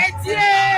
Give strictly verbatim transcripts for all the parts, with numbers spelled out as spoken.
Etie.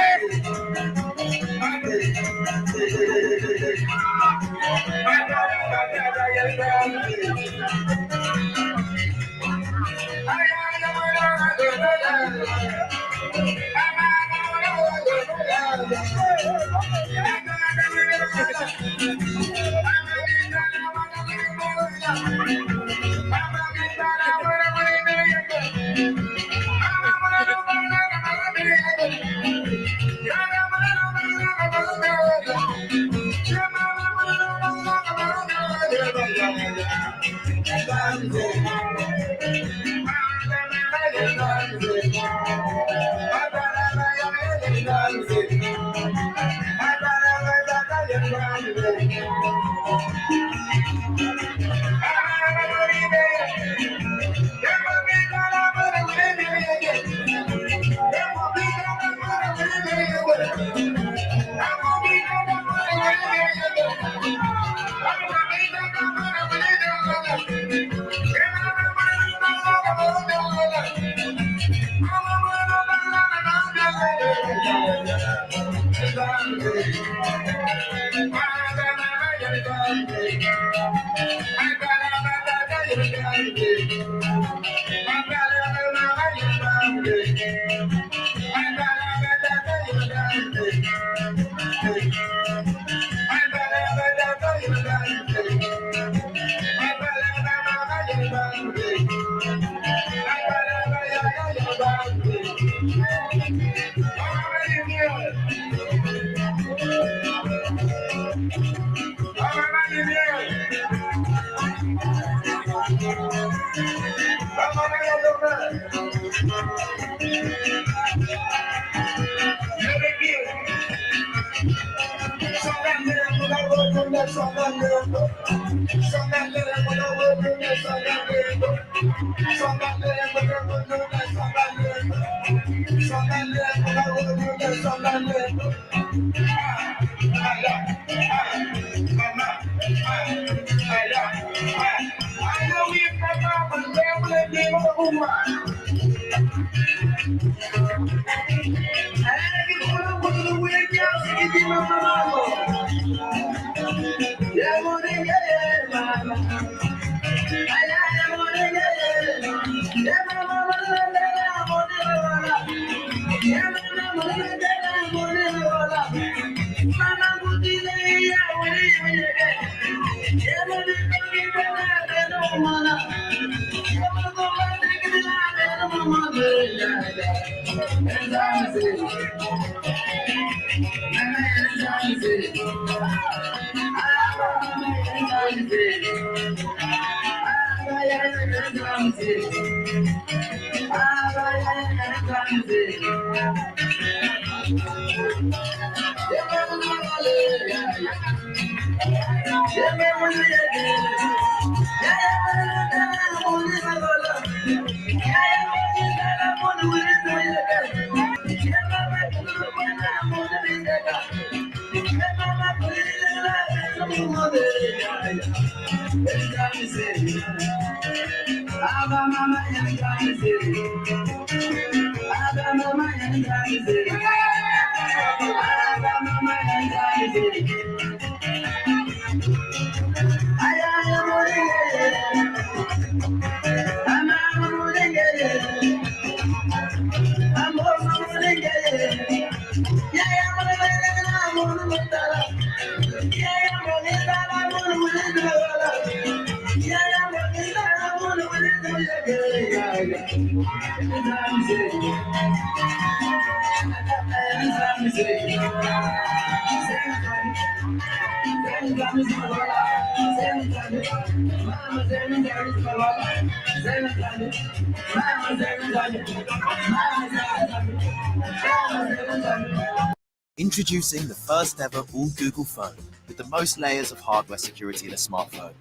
Introducing the first ever all Google phone with the most layers of hardware security in a smartphone.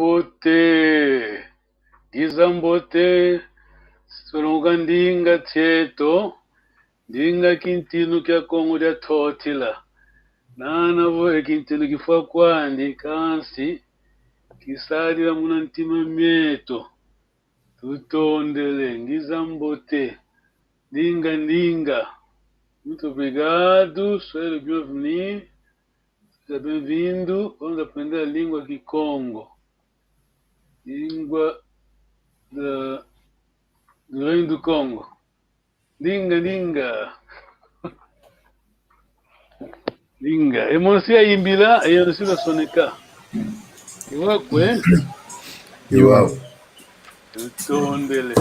Kiambote, ngiza mbote, solonga ndinga kieto, ndinga kintinu kia Kongo dia Ntotila. Nana vo e kintinu kifwa kwandi, kansi kisadila muna ntima mieto. Tutondele, ngiza mbote, ndinga, ndinga. Muito obrigado, soyez le bienvenu. Seja bem-vindo. Vamos aprender a língua Kikongo. Língua da, do Reino do Kongo. Ndinga, ndinga. Ndinga. E mono si yayimbila, e mono si lwasoneka. I waku, eh? I waku. Tutondele.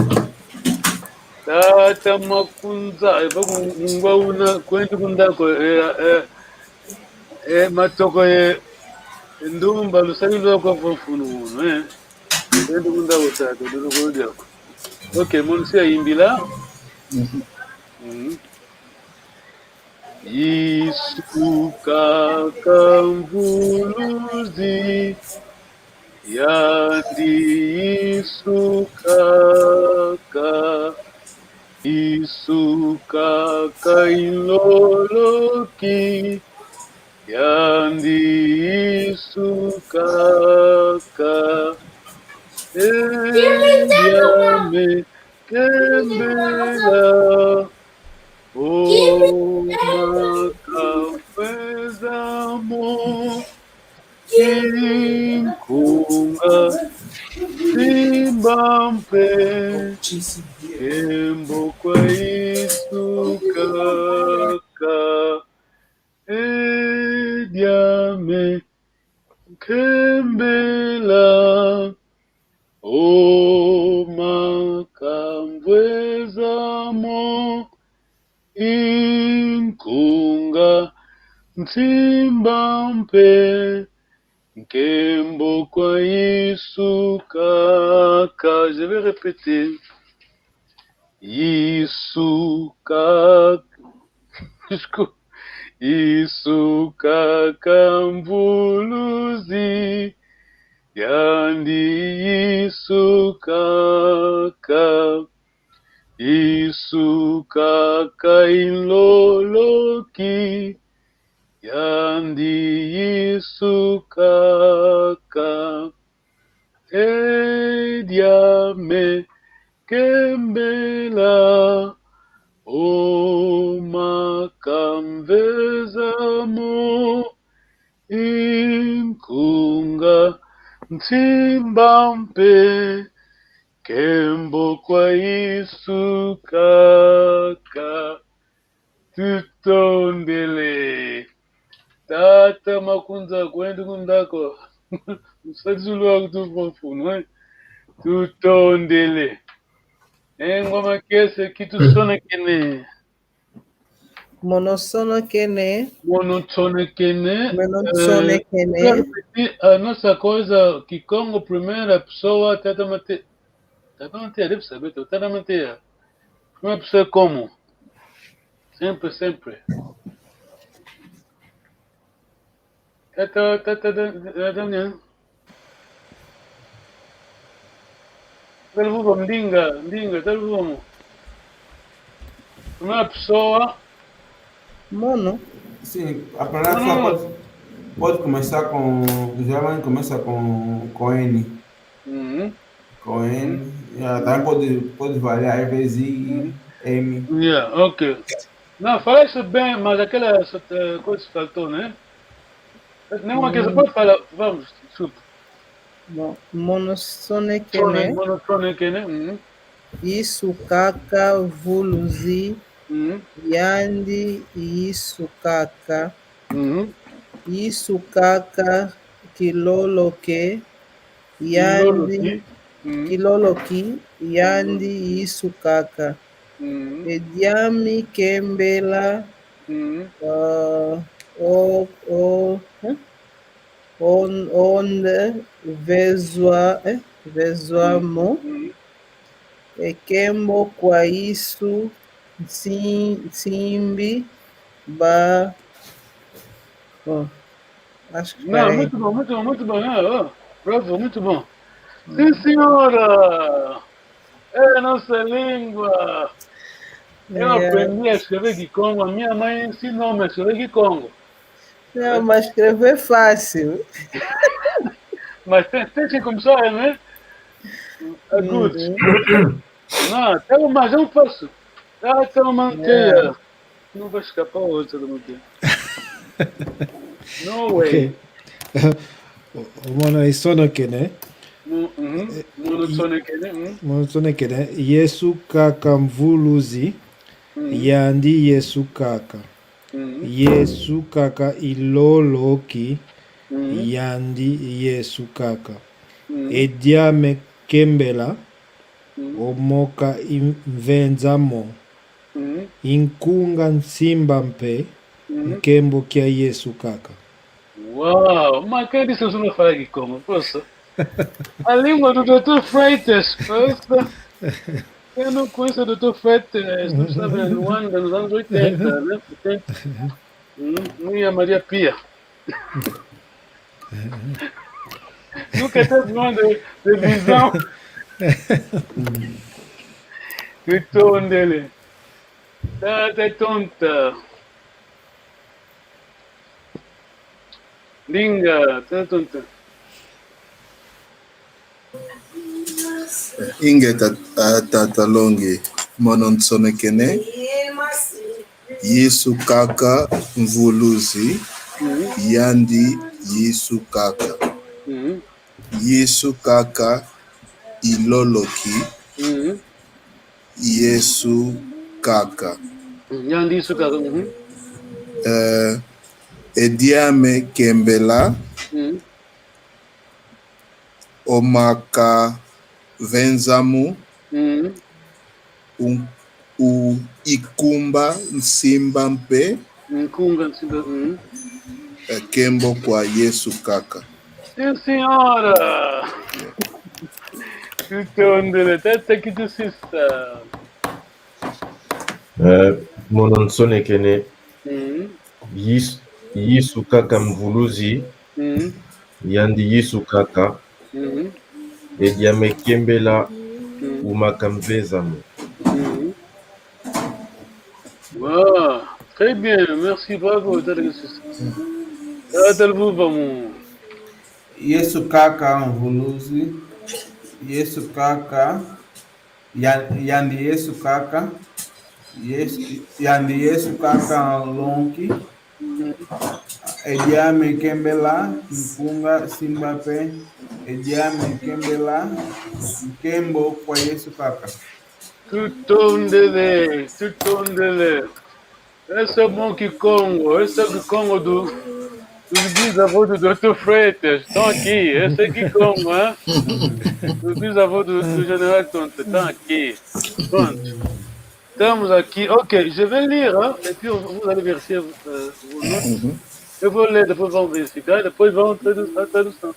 Tata Makunza, e, va ku-, mungwa una, kwenda ku ndako, e, e, e, matoko ye, e, ndumba, lusali lwakwa vo mfunu unu, eh. Kwenda ku ndako, tata, dulu kwa diako. Ok, mono si yayimbila. Mhm. Yesu kaka mvuluzi, yandi Yesu kaka, Yesu kaka inloloki, yandi Yesu kaka. E diame kembela, o maka mvweza mo, kinkunga simba mpe, nkembo kwa Yesu kaka. E diame kembela, o maka mvweza mo, kinkunga simba mpe, nkembo kwa Yesu kaka. Je vais répéter. Yesu kaka, Yesu kaka mvuluzi, yandi Yesu kaka, Yesu kaka iloloki, yandi Yesu kaka. E diame kembela, o maka mveza mo, i nkunga nsimba mpe, nkembo kwa Yesu kaka. Tutondele. Tata Makunza, kwenda ku ndako. Musadi zulu wa kutupa mfunu, eh? Tutondele. E ngoma kiese kitusonekene. Mono nsonekene. Mono nsonekene. Mono nsonekene. Eh, petit, ah, non, ça cause Kikongo primaire, Pessoa, tata mate. Tata mate, deve saber, tata mate. Primeira pessoa como? Sempre, sempre. Tata, tata, da, da, Daniel. Tala vova ndinga, ndinga, tala vova. Primeira pessoa. Mono. Sim, a palavra pode, pode começar com, geralmente começa com, com N. Uhum. Com N. Yeah, também pode, pode variar, às vezes I, M. Yeah, ok. Não, falaste bem, mas aquela, eh, coisa faltou, né? Não, uma coisa, pode falar, vamos, desculpa. Bon, mono nsonekene. Mono nsonekene, uhum. Yesu kaka mvuluzi, uhum, yandi Yesu kaka. Mhm. Yesu kaka kiloloki, yandi, kiloloki. Mhm. Kiloloki, yandi Yesu kaka. Mhm. E diame kembela, mhm, ah, o, o, eh? On-, onde vezwa, eh? Vezwa mo. Mhm. E nkembo kwa Yesu, nsi-, nsimbi ba. Oh, acho que... Não, peraí. Muito bom, muito bom, muito bom. Ah, oh, bravo, muito bom. Sim, senhora! É a nossa língua! Eu aprendi a escrever Kikongo. A minha mãe ensinou-me a escrever Kikongo. Não, mas escrever é fácil. Mas tem, tem que começar, né? Agudos. Uhum. Não, tem mais um passo. Ah, tem uma... Não vai escapar outra do meu tempo. No way. Ok. O, o mono nsonekene. Mo-, mhm. Eh, mono nsonekene, mhm. Mono nsonekene. Yesu kaka mvuluzi, mhm, yandi Yesu kaka. Mhm. Yesu kaka iloloki, mhm, yandi Yesu kaka. Mhm. E diame kembela, mhm, o maka i-, mveza mo. Mhm. I nkunga nsimba mpe, mhm, nkembo kia Yesu kaka. Uau! Mas quem disse que eu não falo Kikongo? Poxa. A língua do doutor Freitas, poxa. Quem não conhece o doutor Freitas, não sabe, em Luanda, nos anos oitenta, né? Setenta. Hum, não ia Maria Pia. Nunca teve uma de, de visão. Tutondele. Tata Tonta. Ndinga, Tata Tonta. Inga ta-, a, tata Longi, mono nsonekene. Yesu kaka mvuluzi, mhm, yandi Yesu kaka. Mhm. Yesu kaka iloloki. Mhm. Yesu kaka. Mm, yandi Yesu kaka. Mhm. Eh, e diame kembela. Mhm. O maka venza mo. Mhm. Un-, u-, i nkunga nsimba mpe. Nkunga nsimba, mhm. E nkembo kwa Yesu kaka. Sim, senhora! Tutondele, tata kitusisa. Eh, mono nsonekene. Mhm. Yis-, Yesu kaka mvuluzi. Mhm. Yandi Yesu kaka. Mhm. E diame kembela, mhm, uma kamveza mo. Mhm. Ah, très bien, merci, bravo, Tata Yesus. Tata Lububa mu. Yesu kaka mvuluzi, Yesu kaka, ya-, yandi Yesu kaka, Yesu, yandi Yesu kaka nlonki, e diame kembela, nkunga simba mpe, e diame kembela, nkembo kwa Yesu kaka. Tutondele, tutondele. Esse é bom Kikongo, esse é Kikongo do, dos bisavós do doutor Freitas, estão aqui, esse é Kikongo, hein? Dos bisavós do, do general Tonta, estão aqui. Pronto. Estamos aqui. Ok, je vais lire, hein, et puis vous allez vérifier, euh, vos notes. Mhm. Eu vou ler, depois vão verificar, depois vão traduzir a tradução.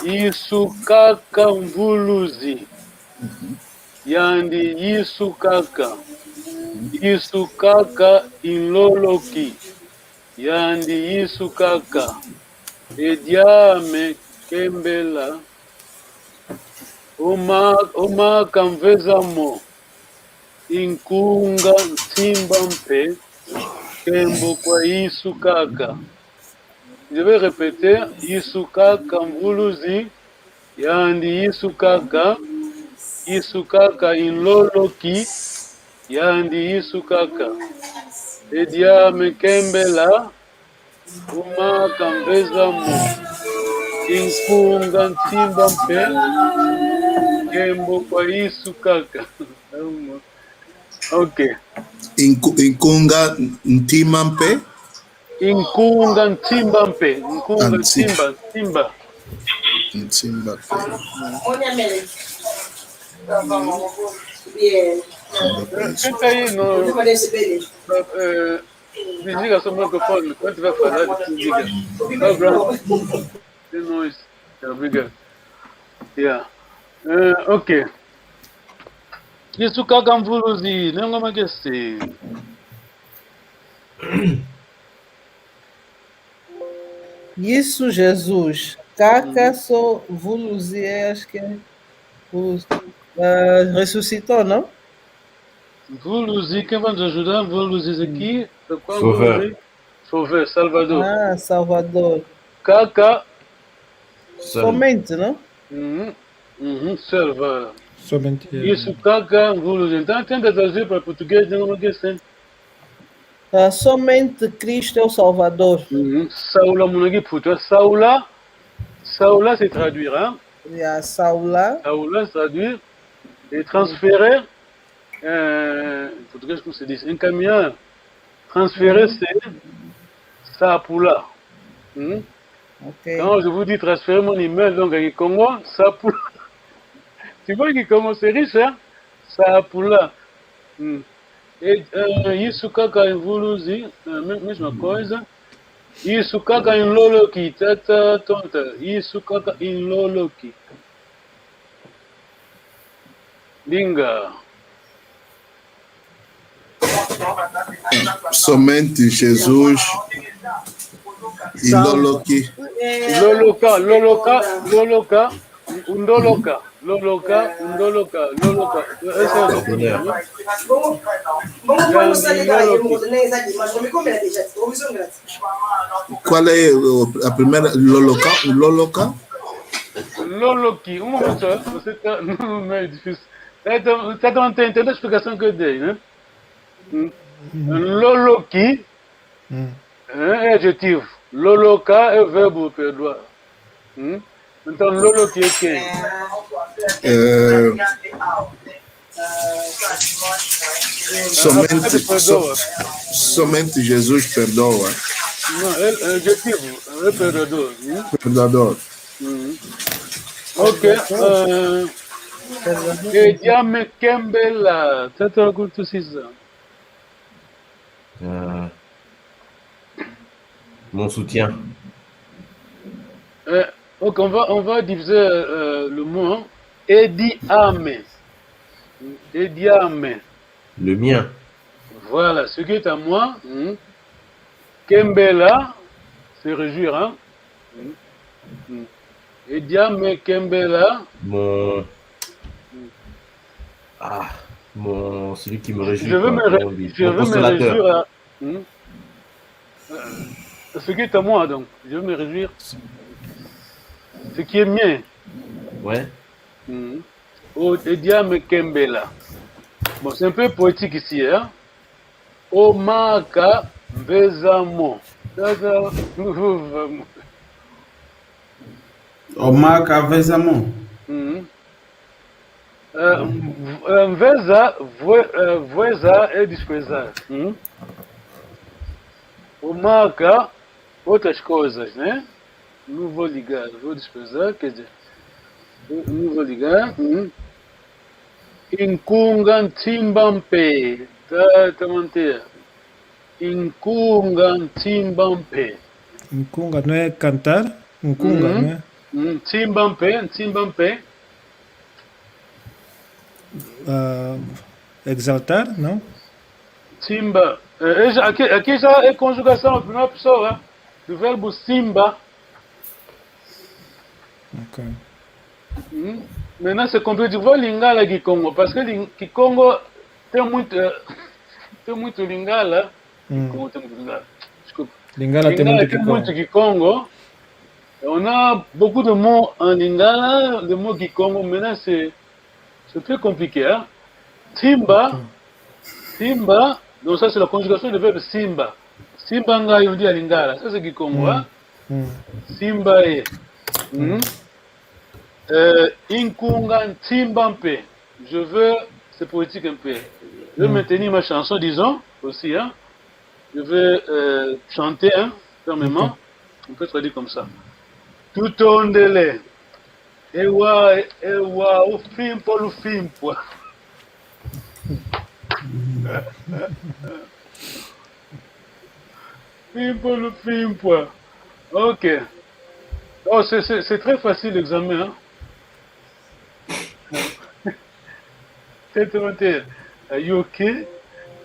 Yesu kaka mvuluzi. Yandi Yesu kaka. Yesu kaka nloloki. Yandi Yesu kaka. E diame kembela. Uma, uma kamveza mo. Nkunga nsimba mpe. Nkembo kwa Yesu kaka. Je vais répéter, Yesu kaka mvuluzi, yandi Yesu kaka, Yesu kaka nloloki, yandi Yesu kaka. E diame kembela, uma kamveza mo, nkunga nsimba mpe, nkembo kwa Yesu kaka. Ok. Nku-, nkunga ntima mpe? Nkunga nsimba mpe. Nkunga, ah, nsi-, nsimba, nsimba. Nsimba mpe. Bien. Nsimba mpe. Senta yino, eh, eh, biziga so microphone, quand tu vas parler, biziga. Background. The noise. Yeah, biziga. Yeah. Eh, ok. Yesu kaka mvuluzi, nengo makese. Yesu Jesus, kaka, mhm, so mvuluzi, acho que é o, ah, ressuscitou, não? Mvuluzi, quem vai nos ajudar? Mvuluzi, isso aqui, é qual? Sauveur. Mvuluzi? Sauveur, Salvador. Ah, Salvador. Kaka. Seul. Somente, não? Uhum. Uhum, seul, voilà. Somente, eh. Yesu kaka mvuluzi. Então, tenta traduzir para português, não esquece. Ah, somente Cristo é o Salvador. Uhum. Saula, muna kimputu. Saula, Saula, c'est traduire, hein? Yeah, Saula. Saula, c'est traduire. Et transférer, euh, en portugais, comment se dit? Encaminhar. Transférer, c'est sapula. Hmm? Ok. Quand je vous dis transférer mon email, donc, en Kikongo, sapula. Tu vois, Kikongo, c'est riche, hein? Sapula. Hmm. Et, euh, Yesu kaka mvuluzi, euh, me-, mesma coisa. Yesu kaka nloloki, tata Tonta. Yesu kaka nloloki. Dinga. Somente Jesus. Sa-, nloloki. Loloka, loloka, loloka, nloloka, loloka, nloloka, loloka. Essa é a sua opinião, né? Nloloki. Qual é o, a primeira? Loloka? O loloka? Loloki. Um momento só, você tá, não, não é difícil. Então, tá, tá, tem, tem a explicação que eu dei, né? Hum. Loloki, hum, é adjetivo. Loloka é verbo perdoar. Hum? Então, loloki é quem? É, somente, ele perdoa. So-, somente Jesus perdoa. Não, é, é adjetivo, é perdoador. Hum? Perdoador. Hum. Ok, eh, e diame kembela, tata Kutusisa. Euh, mon soutien. Euh, ok, on va, on va diviser, euh, le mot, hein. E diame. E diame. Le mien. Voilà, ce qui est à moi. Hmm. Kembela, se réjouir, hein. Hmm. Hmm. Ediame Kembela. Mon. Ah, mon. Celui qui me réjouit. Je veux Quoi, me, comment on ré- dit, je mon veux me consolateur. Réjouir à, hmm. Euh, ce qui est à moi, donc. Je veux me réjouir. Ce qui est mien. Ouais. Hmm. O Ediame Kembela. Bon, c'est un peu poétique ici, hein. O maka mveza mo. Sasa, O maka mveza mo. Mhm. Euh, v- euh, mveza, vwe- euh, vweza e disprezar. Mhm. O maka, outras coisas, né? Não vou ligar, vou desprezar, quer dizer, eu não vou ligar. Uhum. Nkunga ntimba mpe. Tá, tá manter. Nkunga ntimba mpe. Nkunga não é cantar? Nkunga, Uhum. Não é? Uhum. Ntimba mpe, ntimba mpe. Ah, exaltar? Não? Ntimba. É, é, já- aqui, aqui já é conjugação, primeira pessoa do verbo simba. Ok. Hum? Maintenant, c'est compliqué. Tu vois Lingala Kikongo, parce que Ling- Kikongo tem muito, euh, tem muito Lingala. Hum. Kikongo tem muito Lingala. Desculpa. Lingala tem Lingala muito tem Kikongo. Muito Kikongo. On a beaucoup de mots en Lingala, des mots Kikongo. Maintenant, c'est c'est très compliqué. Hein? Simba, Ok. Simba, donc ça, c'est la conjugation du verbe simba. Simba ngai, on dit à Lingala. Ça, c'est Kikongo. Hein? Hum. Simba e. Hmm? Euh, Nkunga ntimba mpe. Je veux, c'est poétique un peu. Je veux Mm. maintenir ma chanson, disons, aussi. Hein? Je veux euh, chanter, hein, fermement. On peut traduire comme ça. Tutondele. Ewa, ewa, o fimpo lufimpwa. Fimpo lufimpwa. Ok. Oh, c'est, c'est, c'est très facile l'examen, hein? Tête, tête. Are you okay?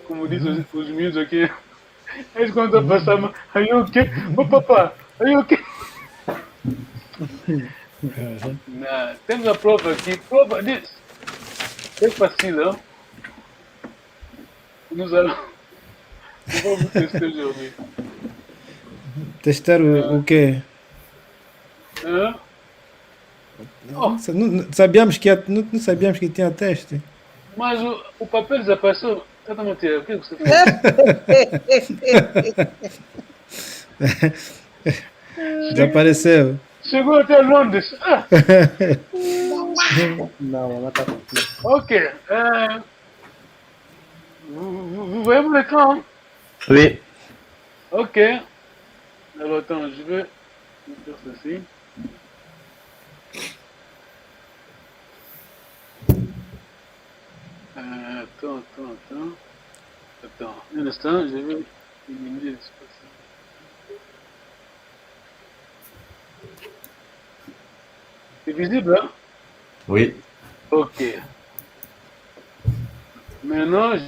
Comme on dit aux, aux Mules, ok? Est-ce qu'on doit passer à ma- Are you okay? Oh papa, are you okay? Nah, tem a prova aqui. Prova disso. C'est facile, hein? Nous allons. On va vous tester aujourd'hui. Testar o, o quê? Hein? Não, não sabíamos que ia, não, não sabíamos que tinha teste. Mas o, o papel já passou. Tá, tá, Matheus, o que você fez? Desapareceu. Chegou até Londres. Ah, Não, não tá. ok. Euh, vous, vous- vous voyez mon écran? Oui. Ok. Alors attends, je vais faire ceci. Euh, attends, attends, attends. Attends, un instant, je vais diminuer l'espace. C'est visible, hein? Oui. Ok. Maintenant, je-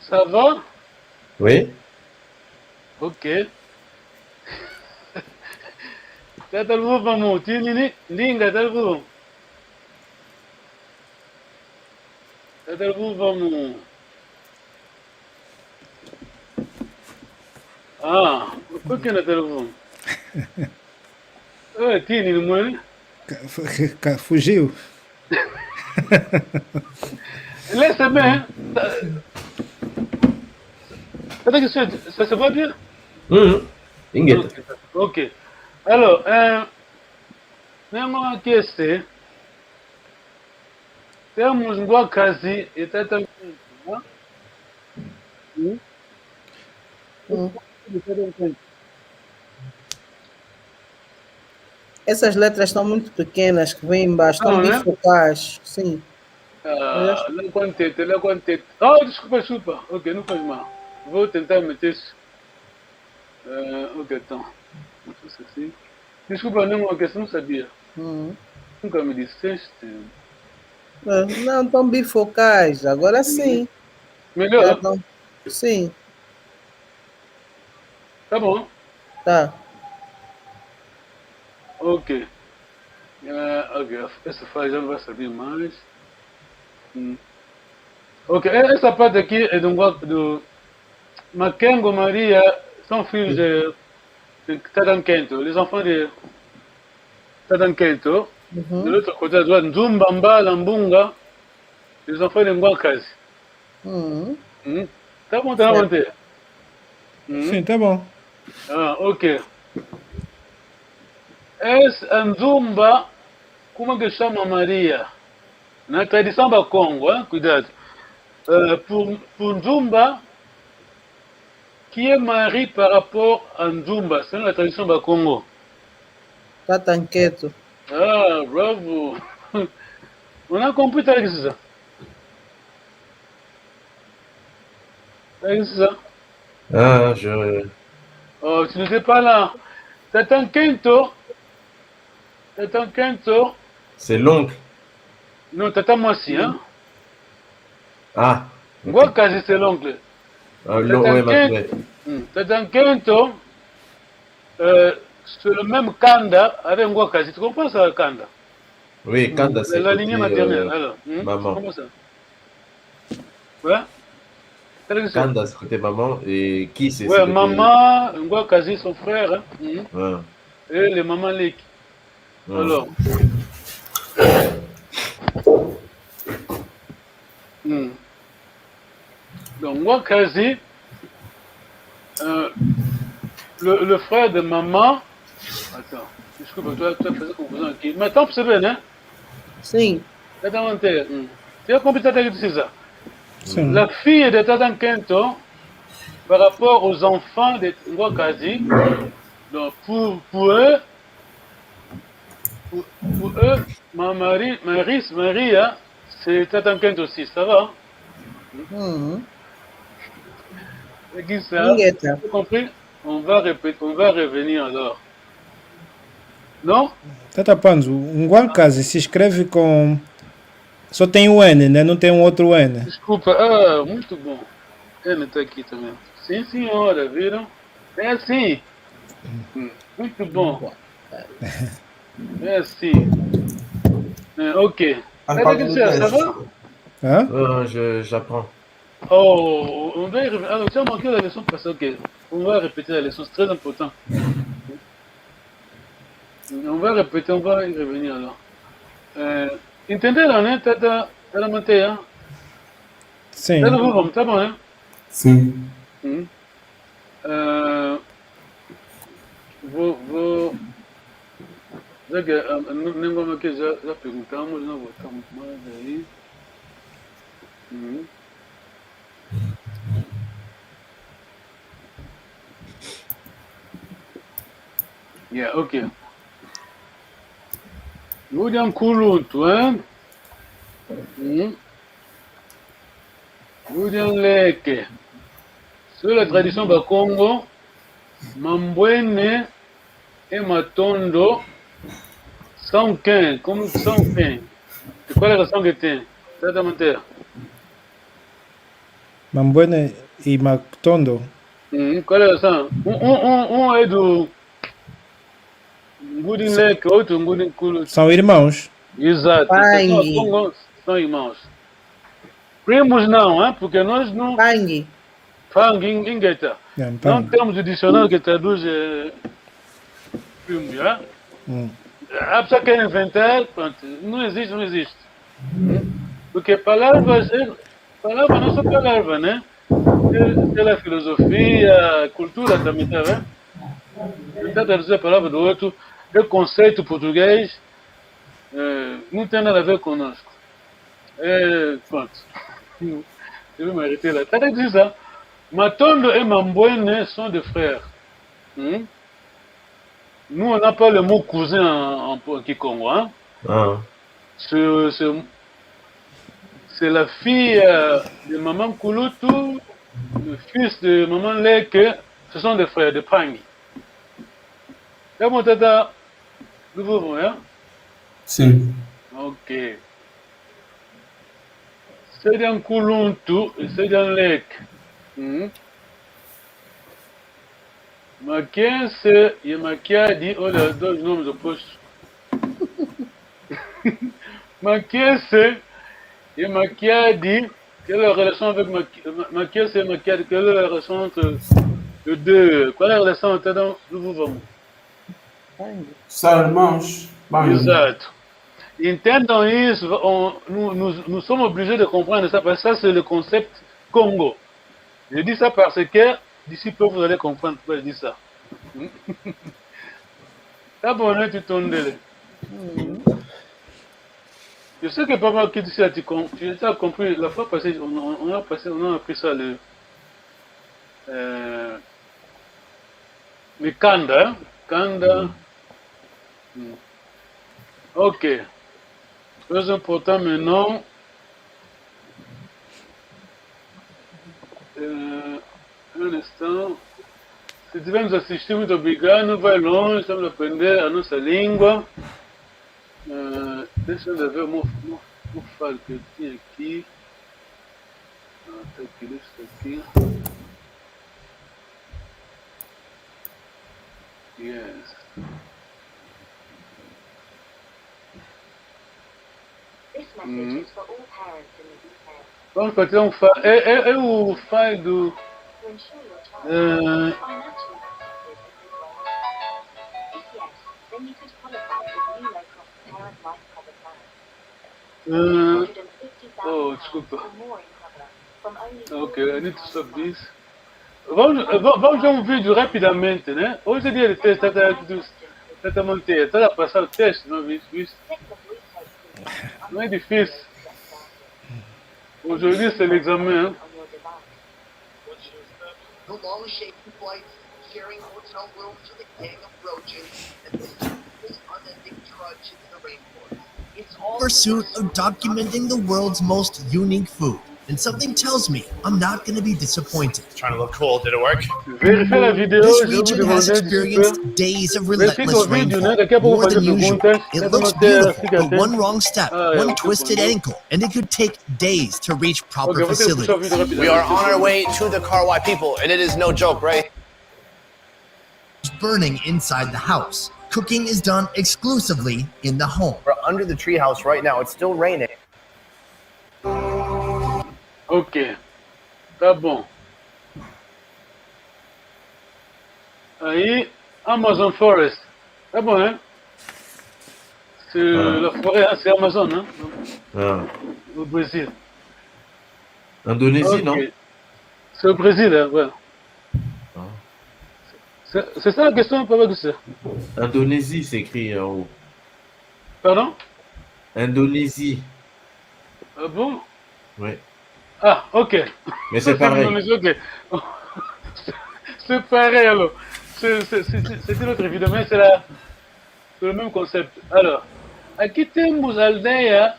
Ça va? Oui. Ok. Tata Luvuvamu, tini ni, ndinga, Tata Luvuvamu. Tata Luvuvamu. Ah, o kwe kena, Tata Luvuvamu? Eh, tini ni mwene? Ka-, fu-, ka-, fugiu. Laisse bien. Tata Kiese, ça se voit bien? Mhm. Ingeta. Ok. Ok. Alors, euh, nengo kiese, termos ngwa nkazi e tata nkento, hein? Hmm? Mm. Essas letras estão muito pequenas que vêm embaixo, estão Ah, não é? bifocais. Sim. Ah, la kwantete, la kwantete. Ah, desculpa, desculpa. Ok, não faz mal. Vou tentar meter isso. Ah, ok, então. Não sei se assim. Desculpa, não, ok, você não sabia. Uhum. Nunca me disseste. É, não, estão bifocais. Agora sim. Melhor? Já estão. Sim, Tá bom. Tá. Ok. Ah, ok, essa fase já não vai servir mais. Hum. Ok, e- essa parte aqui é do, do Makengo Maria, são filhos de, de Tata Nkento, les enfants de Tata Nkento. De Uhum. L'autre côté, à droite, Nzumba, Mbala, Mbunga, les enfants de Ngwa Nkazi. Uhum. Hum? Tá bom, tá bom, Ante. Hum? Sim, tá bom. Ah, ok. Esse Nzumba, como é que chama Maria? Na tradição Bakongo, hein? Cuidado. Euh, pour, pour Nzumba, qui est Marie par rapport à Nzumba? C'est la tradition Bakongo. Tata Nkento. Ah, bravo. On a compris, t'as vu ça? T'as vu ça? Ah, je... Oh, tu n'étais pas là. Tata Nkento. Tata Nkento. C'est l'oncle. Non, Tata Mwasi, hein? Ah, ok. Ngwa Nkazi, c'est l'oncle. Ah, l'on-, Tata ouais, Nkento. ouais. Hmm. Tata Nkento, euh, c'est le même kanda avec Ngwa Nkazi. Tu comprends ça, kanda? Oui, kanda, c'est La lignée côté, maternelle, euh, alors. Hmm? maman. Comment ça? Ouais? Quelle question? Kanda, c'est côté maman. Et qui, c'est Ouais, c'est côté... maman, Ngwa Nkazi, son frère, hein? Hmm? Ah. Et les mamans Leki. Hmm. Alors. Hmm. Donc, Ngwa Nkazi, euh, le, le frère de maman. Attends, desculpe, toi, tu as fait confusion avec qui? Mais attends, c'est bien, hein? Sim. Tata Nkento, hmm. Tu as compris, Tata Nkento, c'est ça? Sim. La fille de Tata Nkento, par rapport aux enfants de Ngwa Nkazi, donc pour, pour eux, pour, pour eux, ma Marie, Marie, Maria, c'est Tata Nkento aussi, ça va, hein? Uhum. C'est qui ça? Ingeta. T'as compris? On va répéter, on va revenir alors. Non? Tata Panzu, Ngwa Nkazi se escreve com... Só tem o N, né? Não tem um outro N. Desculpa. Ah, muito bom. N tá aqui também. Sim, senhora, viram? É assim. Hum, muito bom. É assim. É, ok. Ah, Tata Kiese, ça va? Hã? Euh, je, j'apprends. Oh, on va y revenir. Alors, tu as manqué la leçon passée, ok. On va répéter la leçon, c'est très important. On va répéter, on va y revenir alors. Euh, entendez là, hein, Tata, Tata Mateya? Sim. Tata Luvuvamu, tá bom, hein? Sim. Hum. Euh, vou, vou, já que, ah, não, nem vamos aqui, já, já perguntamos, não vou estar muito mais aí. Hum. Yeah, ok. Ngudi a nkuluntu, hein? Hum. Ngudi a nleke. Sur la tradition Bakongo, mambwene e matondo, sans quin, comme sans quin. C'est quoi la raison que t'es? Tata Mateya. Mambwene e Matondo. Hum, qual é a relação? Um, um, um, um é do Ngudi Nleke, outro Ngudi Nkulu. São irmãos. Exato. São, Mpangi. são, são irmãos. Primos não, hein? Porque nós não. Mpangi. Mpangi, ingeta. É, Não mpangi. Temos o dicionário que traduz eh, primo, hein? Hum. A pessoa quer inventar, pronto, não existe, não existe. Porque palavras, é, palavras não são palavras, né? É, é a filosofia, a cultura também, tá vendo? Tentar traduzir a palavra do outro, é conceito português, é, não tem nada a ver conosco. É, pronto. Je vais m'arrêter là. T'as dit ça? Matondo et Mambwene sont des frères. Hmm? Nous, on n'a pas le mot cousin en, en, en kikongo, hein? Ah. C'est, c'est, c'est la fille euh, de maman Kulutu, le fils de maman Leke, ce sont des frères de Pangi. Là, mon tata, nous vivons, hein? Sim. Ok. Se dia Nkuluntu, se dia Leke. Hmm? Makiese et Makiadi, oh, les deux noms de poche. Makiese et Makiadi, quelle est la relation avec Maki- Ma- Makiese et Makiadi? Quelle est la relation entre les deux? Quelle est la relation entre dans le mouvement? São irmãos. Bom, Exato. Entendons isso, on- nous, nous, nous sommes obligés de comprendre ça, parce que ça, c'est le concept Kongo. Je dis ça parce que d'ici peu, vous allez comprendre pourquoi je dis ça. Tá bom, né, Titondele? Je sais que papa qui dit ça, tu, com- tu as compris. La fois passée, on, on- on a passé, on a appris ça, le, euh, le kanda, hein? Kanda. Hmm. Ok. Très important maintenant. Euh, un instant. Se tiver nos assistindo, muito obrigado. Não vai longe, estamos a aprender a nossa língua. Ah, deixa eu ver o meu, meu, meu file que eu tinha aqui. Ah, tá aqui, deixa eu aqui. Yes. This message Mhm. is for all parents in the U K. Vamos fazer um file. É, é, é o file do. To ensure your child Uh, is financially protected in this way. If yes, then you could qualify for the new low-cost parent life cover plan. uh, Hundred and fifty thousand oh, pounds desculpa. or more in cover from only Ok, I need to stop this. Vamos, va- vamos ver um vídeo rapidamente, né? Hoje é dia de teste, tá, tá, tá, tá, tá, tá, tá a passar o teste, não viste? Viste? Click the blue tape screen. Não é difícil. Aujourd'hui, c'est l'examen, hein? On your device. The long shaving flights, sharing hotel rooms with a gang of roaches, and the endless, unending trudge in the rainforest. It's all Pursuit of documenting the world's most unique food. And something tells me I'm not going to be disappointed. Trying to look cool. Did it work? Vérifiez la vidéo, This je vais vous region has demander un petit peu. Experienced days of Vérifiez relentless le vidéo, rainfall. né? Daqui a pouco More fazer than usual. perguntas. It Essa looks matéria beautiful, fica but até. One wrong step, Ah, é, one eu twisted pergunto. Ankle, and it could take days to reach proper Ok, eu vou ter que puxar o facilities. vídeo rapidamente. We are on our way to the Car Why People, and it is no joke, right? Burning inside the house. Cooking is done exclusively in the home. We're under the treehouse right now. It's still raining. Ok. Tá bom. Aí, Amazon Forest. Tá bom, hein? C'est Ah. La forêt, hein, c'est Amazon, hein? Ah. Au Brésil. Indonésie, Ok. Non? C'est au Brésil, hein, ouais. Ah. C'est c'est ça la question, papa Gustave. Indonésie, c'est écrit en haut. Pardon? Indonésie. Ah bon? Oui. Ah, ok. Mais c'est pareil. Ok. C'est pareil alors. C'est c'est- c'est- c'est- c'est une autre vidéo, mais c'est la- c'est le même concept. Alors, aqui temos a aldeia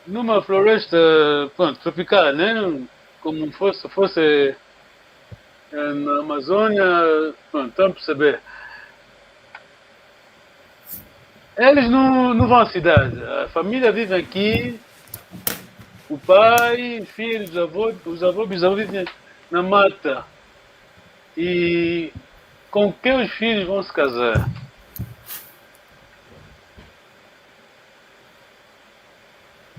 numa floresta, pronto, tropical, né? Como fosse, fosse eh, na Amazônia, pronto, estão a perceber. Eles não, não vão à cidade. A família vive aqui. O pai, filhos, avô, os avô, bisavô vivem na mata. E com quem os filhos vão se casar?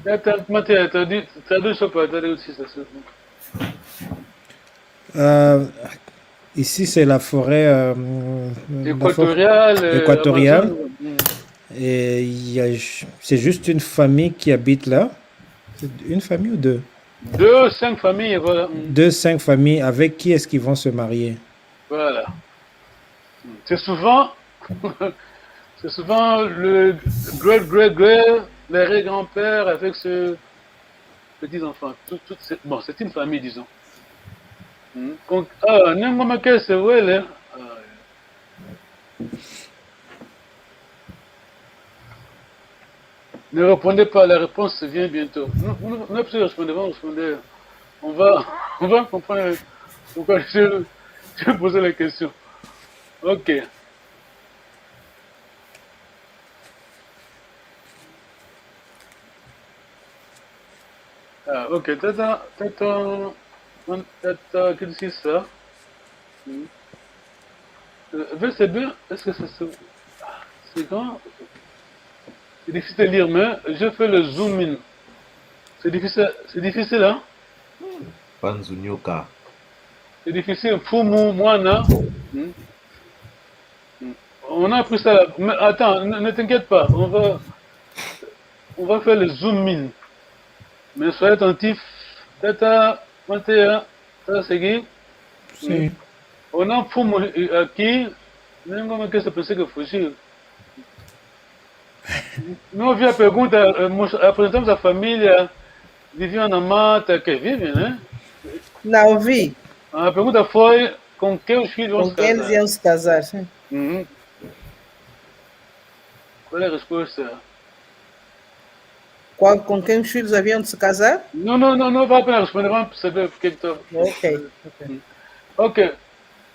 É, tá, Matheus, tá, di-, traduz só para, traduz isso, assim. Euh, ici, c'est la forêt, euh, la for-, équatoriale, euh, équatoriale. Amazone. Mm. Et il y a ju-, c'est juste une famille qui habite là. C'est une famille ou deux ? Deux, cinq familles, voilà. Mm. Deux, cinq familles. Avec qui est-ce qu'ils vont se marier ? Voilà. C'est souvent, c'est souvent le great, great, great, l'arrière-grand-père avec ses petits-enfants. Tout, tout, c'est, bon, c'est une famille, disons. Hmm. Donc, ah, Nengo Makese, ouais, là. Ah. Ne répondez pas, la réponse vient bientôt. Nous, nous, nous, parce que répondez, on répondait, on va, on va comprendre pourquoi je, je posais la question. Ok. Ah, ok, tata, tata, tata, qu'est-ce que c'est ça ? Hmm. Euh, V C B, est-ce que c'est ce, ah, c'est grand ? C'est difficile de lire, mais je fais le zoom in. C'est difficile, c'est difficile, hein ? Panzu nyoka. C'est difficile. Mfumu, mwana. Hmm. Hmm. On a pris ça. Mais attends, ne, ne t'inquiète pas. On va, on va faire le zoom in. Mais soyez attentifs. Tata, vingt et un, ça c'est qui ? Si. On a Mfumu, euh, aqui. Nengo Makese, pensei que fugiu. Não havia pergunta, eh, mos-, apresentamos a família, viviam na mata, que vivem, né? Não ouvi. A pergunta foi com quem os filhos vão se casar. Com quem eles iam se casar, sim. Uhum. Qual é a resposta? Qual, com quem os filhos haviam de se casar? Não, não, não, não vale a pena responder, vamos perceber porque é que tá. Ok, ok. Ok.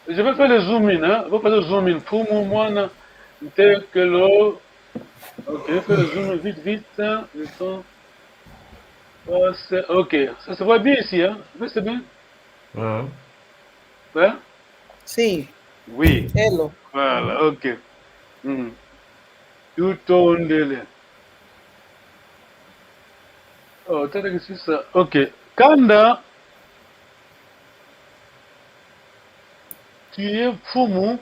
Je vais faire le zoom in, hein. Vou fazer o zoom in. Mfumu, mwana, ntekelo. Ok, je vais faire le zoom in vite, vite, hein. Le temps passe. Ok, ça se voit bien ici, hein. Oui, c'est bien. Uhum. Hein? Sim. Oui. Hello. Voilà, ok. Hmm. Tutondele. Oh, tata que c'est ça. Ok. Kanda. Tu es mfumu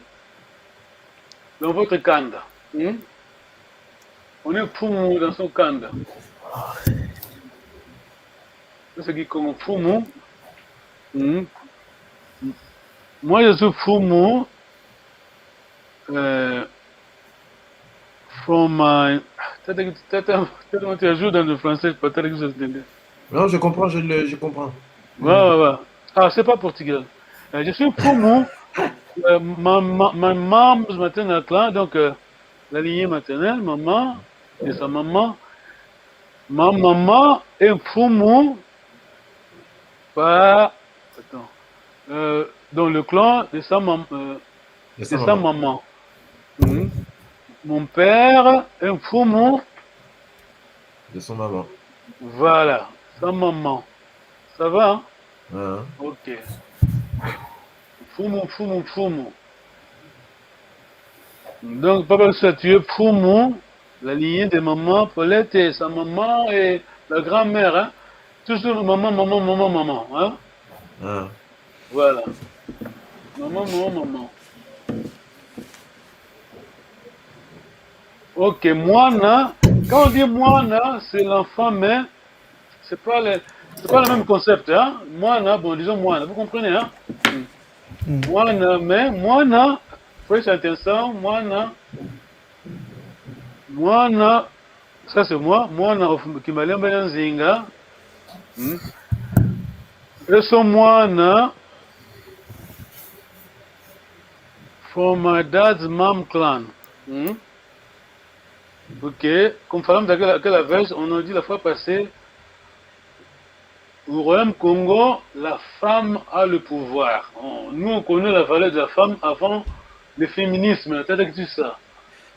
dans votre kanda. Hmm? On est mfumu dans son kanda. Ça, c'est Kikongo, mfumu. Hmm. Moi, je suis mfumu, euh, from my, tata, tata, tata, tu ajoutes dans le français, pas tata que ça se dit. Non, je comprends, je le, je comprends. Ouais, ouais, ouais. Ah, c'est pas portugais. Euh, je suis mfumu. Euh, ma, ma, my mom's maternal clan, donc, euh, la lignée maternelle, maman, et sa maman. Ma maman est mfumu par, attends, euh, dans le clan de sa mam-, euh, de sa maman. De sa maman. Mhm. Mon père est mfumu. De son maman. Voilà, sa maman. Ça va, hein? Hein? Ok. Mfumu, mfumu, mfumu. Donc, papa Lusa, tu es mfumu, la lignée de maman Paulette et sa maman et la grand-mère, hein. Toujours maman, maman, maman, maman, hein. Hein. Voilà. Maman, maman, maman. Ok, mwana. Quand on dit mwana, c'est l'enfant, mais c'est pas le, c'est pas le même concept, hein. Mwana, bon, disons mwana, vous comprenez, hein? Mm. Mwana, mais mwana, faut être intéressant, mwana, mwana, ça c'est moi, mwana of Kimbalembe na Nzinga. Mm. Et so mwana from my dad's mom clan. Mm. Ok, comme Falam de la, de la Veuve, on a dit la fois passée, au Royaume Kongo, la femme a le pouvoir. On, nous, on connaît la valeur de la femme avant le féminisme, c'est-à-dire que tout ça.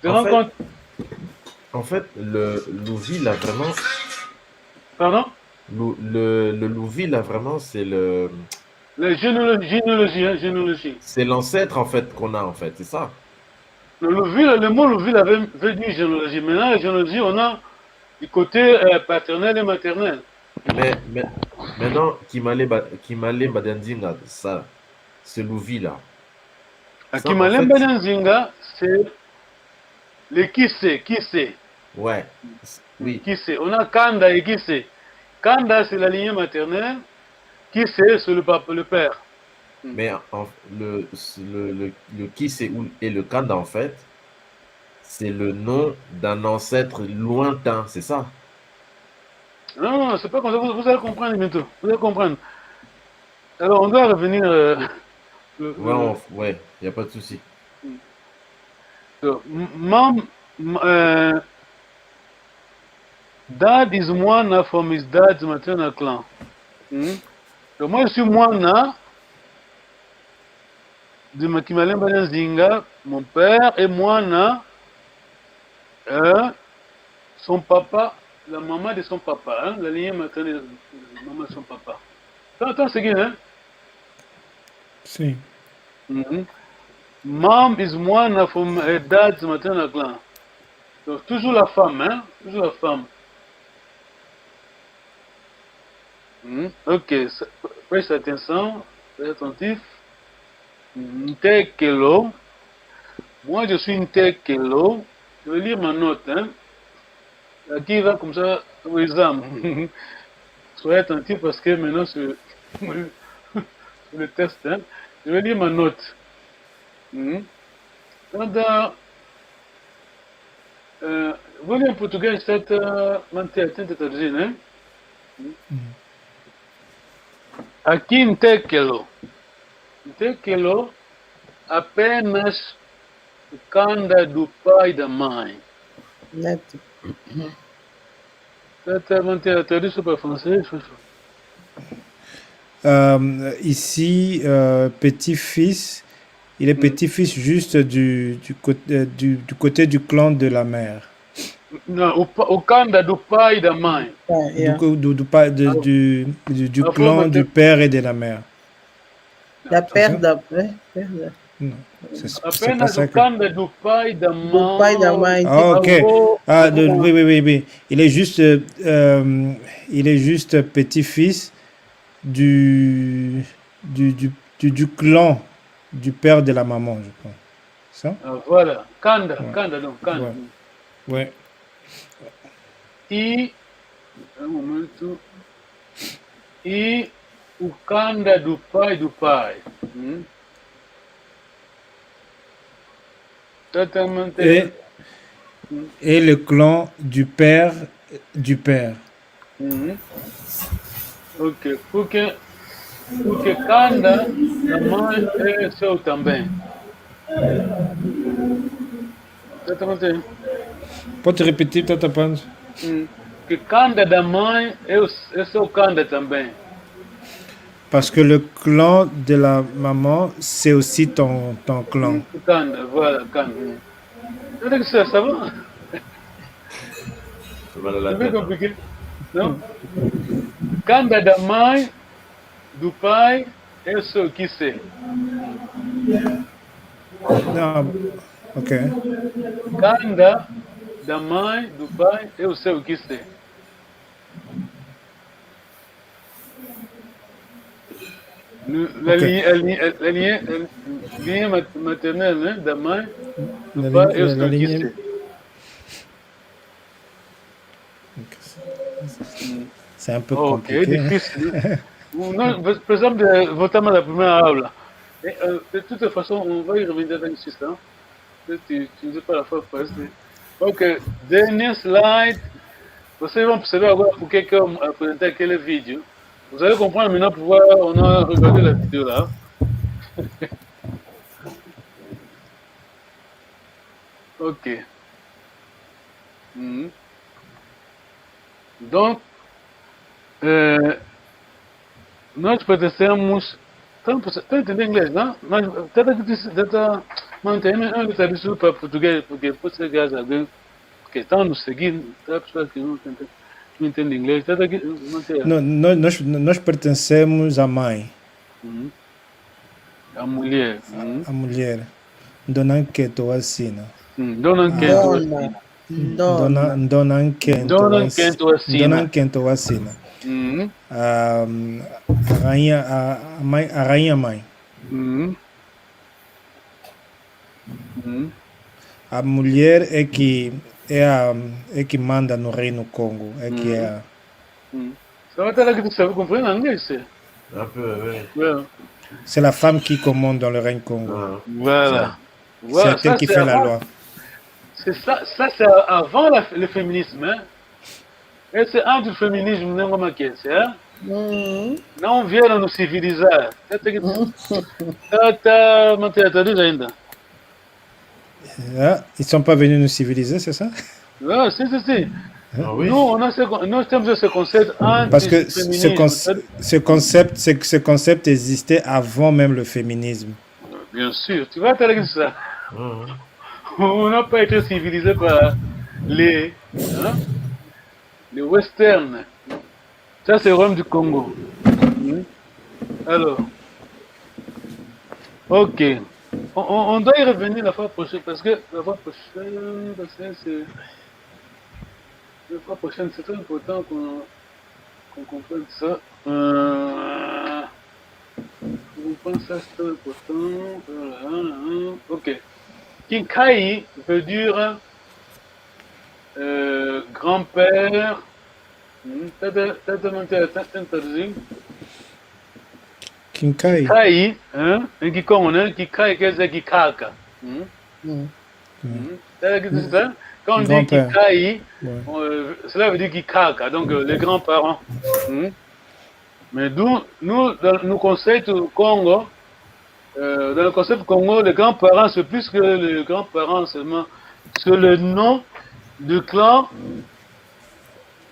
Te rends compte ? En fait, en fait, le, Louvi, là, vraiment. Pardon ? Lu-, le, le Luvila, vraiment, c'est le, La généalogie, généalogie, hein, généalogie. C'est l'ancêtre, en fait, qu'on a, en fait, c'est ça. Le Luvila, le mot Luvila veut, veut dire généalogie. Maintenant, la généalogie, on a du côté euh, paternel et maternel. Mais, mais maintenant, Kimale Ba-, Kimale Badanzinga, ça, c'est Luvila. À Kimale Badanzinga, c'est le kise, kise. Ouais. Oui. Kise. On a Kanda et kise. Kanda, c'est la lignée maternelle. Kise, c'est le papa, le père. Mais en, le, le, le, le kise ou, et le Kanda, en fait, c'est le nom d'un ancêtre lointain, c'est ça? Non, non, c'est pas comme ça. Vous, vous allez comprendre bientôt. Vous allez comprendre. Alors, on doit revenir. Euh, le, ouais, il n'y a pas de souci. So, mom, uh, dad is mwana from his dad's maternal clan. Hmm? Donc, moi, je suis mwana de Kimale Badanzinga, mon père, et mwana, euh, son papa, la maman de son papa, hein, la lignée maternelle de la maman de son papa. Attends, attends, c'est bien, hein? Si. Mm -hmm. Mom is mwana from her dad's maternal clan. Donc, toujours la femme, hein? Toujours la femme. Mm -hmm. Ok, preste attention, soyez attentif. Ntekelo. Moi, je suis Ntekelo. Je vais lire ma note, hein. Qui va comme ça, oui, Zam. Soyez attentifs parce que maintenant, sur, sur le test, hein, je vais lire ma note. Mm -hmm. Quand, euh, vous voulez en portugais, cette euh, mantelle, hein? Mm -hmm. Aqui Ntekelo. Ntekelo apenas o kanda do pai e da mãe. Neto. Certainement, tu as traduit ça par français, je pense. Euh, ici, euh, petit-fils, il est petit-fils juste du, du, côté, euh, du, du côté du clan de la mère. Non, o, o kanda do pai e da mãe. Du, du, du, du, du clan du père et de la mère. La père d'après. Père de... Non, c'est pas ça. Kanda do pai e da mãe. Do pai e da mãe. Ah, ok. Ah, de, oui, oui, oui, oui. Il est juste, euh, il est juste petit-fils du, du, du, du, du clan du père de la maman, je crois. Ça? Ah, voilà. Kanda, ouais. Kanda, donc, kanda. Ouais. Ouais. E, un momento. E o kanda do pai do pai. Hum? Et, et le clan du père du père. Mm -hmm. Ok. Porque, porque kanda da mãe é seu também. Exatamente. Pode repetir, Tata Panzo? Hum. Que kanda da mãe é, é seu kanda também. Parce que le clan de la maman, c'est aussi ton, ton clan. Kanda, voilà, kanda. C'est que ça, ça va? Ça va la C'est compliqué. Non? Kanda da mãe, do pai, é seu kise. Non, ok. Kanda da mãe, do pai, é seu kise. La, okay. Lignée, la, lignée, la lignée maternelle, hein, da mãe, do pai, é seu kise. C'est un peu compliqué. Ok, difficile. Hein? Non, par exemple, vota mais la première aula. Et, euh, de toute façon, on va y revenir dans le système. Tu, tu ne sais pas la fois passée. Ok, dernier slide. Vocês vão perceber agora porque que eu apresentei aquele vídeo. Vous allez comprendre maintenant pourquoi on a regardé la vidéo là. Ok. Uhum. Donc, eh, nós pertencemos. Estão a entender inglês, não? Mas tenta que tenta manter uma literatura para português, porque pode ser que haja alguém que está nos seguindo, tá, pessoas que não entendem. não entende inglês. Tá daqui, não sei. No, no, nós, nós pertencemos à mãe, Uhum. A mulher. Uhum. à mulher. Dona Nkento Wasina. Hum, Dona Nkento. Dona. Dona, Dona. Dona Nkento Dona Wasina. Nkento Wasina. Dona Nkento Wasina. Uhum. A, a rainha, a, a mãe, a rainha mãe. Uhum. Uhum. A mulher é que é a, é que manda no Reino Congo, é que é a, Uhum. Ça va, t'as là que tu savais comprendre l'anglais, c'est. Un peu, oui. Ouais. c'est la femme qui commande dans le Règne Kongo. Ah. Voilà. C'est Voilà, elle qui c'est fait la avant, loi. c'est ça, ça c'est avant la- le féminisme, hein. Et c'est anti-féminisme, non, comme qu'est-ce, hein. Mhm. Là, on vient de nous civiliser. T'as, t'as, t'as, t'as, t'as déjà une dent. Hein? Ils sont pas venus nous civiliser, c'est ça? Ah, si, si, si. Ah oui. Nous, on a ce, con- nous sommes de ce concept Parce que ce, anti-féminisme. conce- ce concept, ce, ce concept existait avant même le féminisme. Bien sûr, tu vois, t'as ça. Mhm. On n'a pas été civilisé par les, hein, les westerns. Ça, c'est le royaume du Congo. Hmm. Alors, ok. On, on- on doit y revenir la fois prochaine parce que la fois prochaine, parce que c'est la fois prochaine, c'est très important qu'on qu'on comprenne ça. Euh, qu'on comprenne ça, c'est très important. Voilà, hein, hein. Ok. Kinkayi veut dire euh, grand-père. Hmm, t'as de- t'as de- t'as de- t'as de- Kinkayi. Kinkayi, hein? En kikongo, hein? Kinkayi, qu'est-ce que c'est? Kinkaka. Hmm? Mhm. Hmm? T'as dit ça? Quand on dit Grand-père. Kinkayi, Ouais. euh, cela veut dire kinkaka, donc euh, les grands-parents. Hmm? Mais d'où, nous, dans nos concepts Kongo, euh, dans le concept Kongo, les grands-parents, c'est plus que les grands-parents seulement. C'est le nom du clan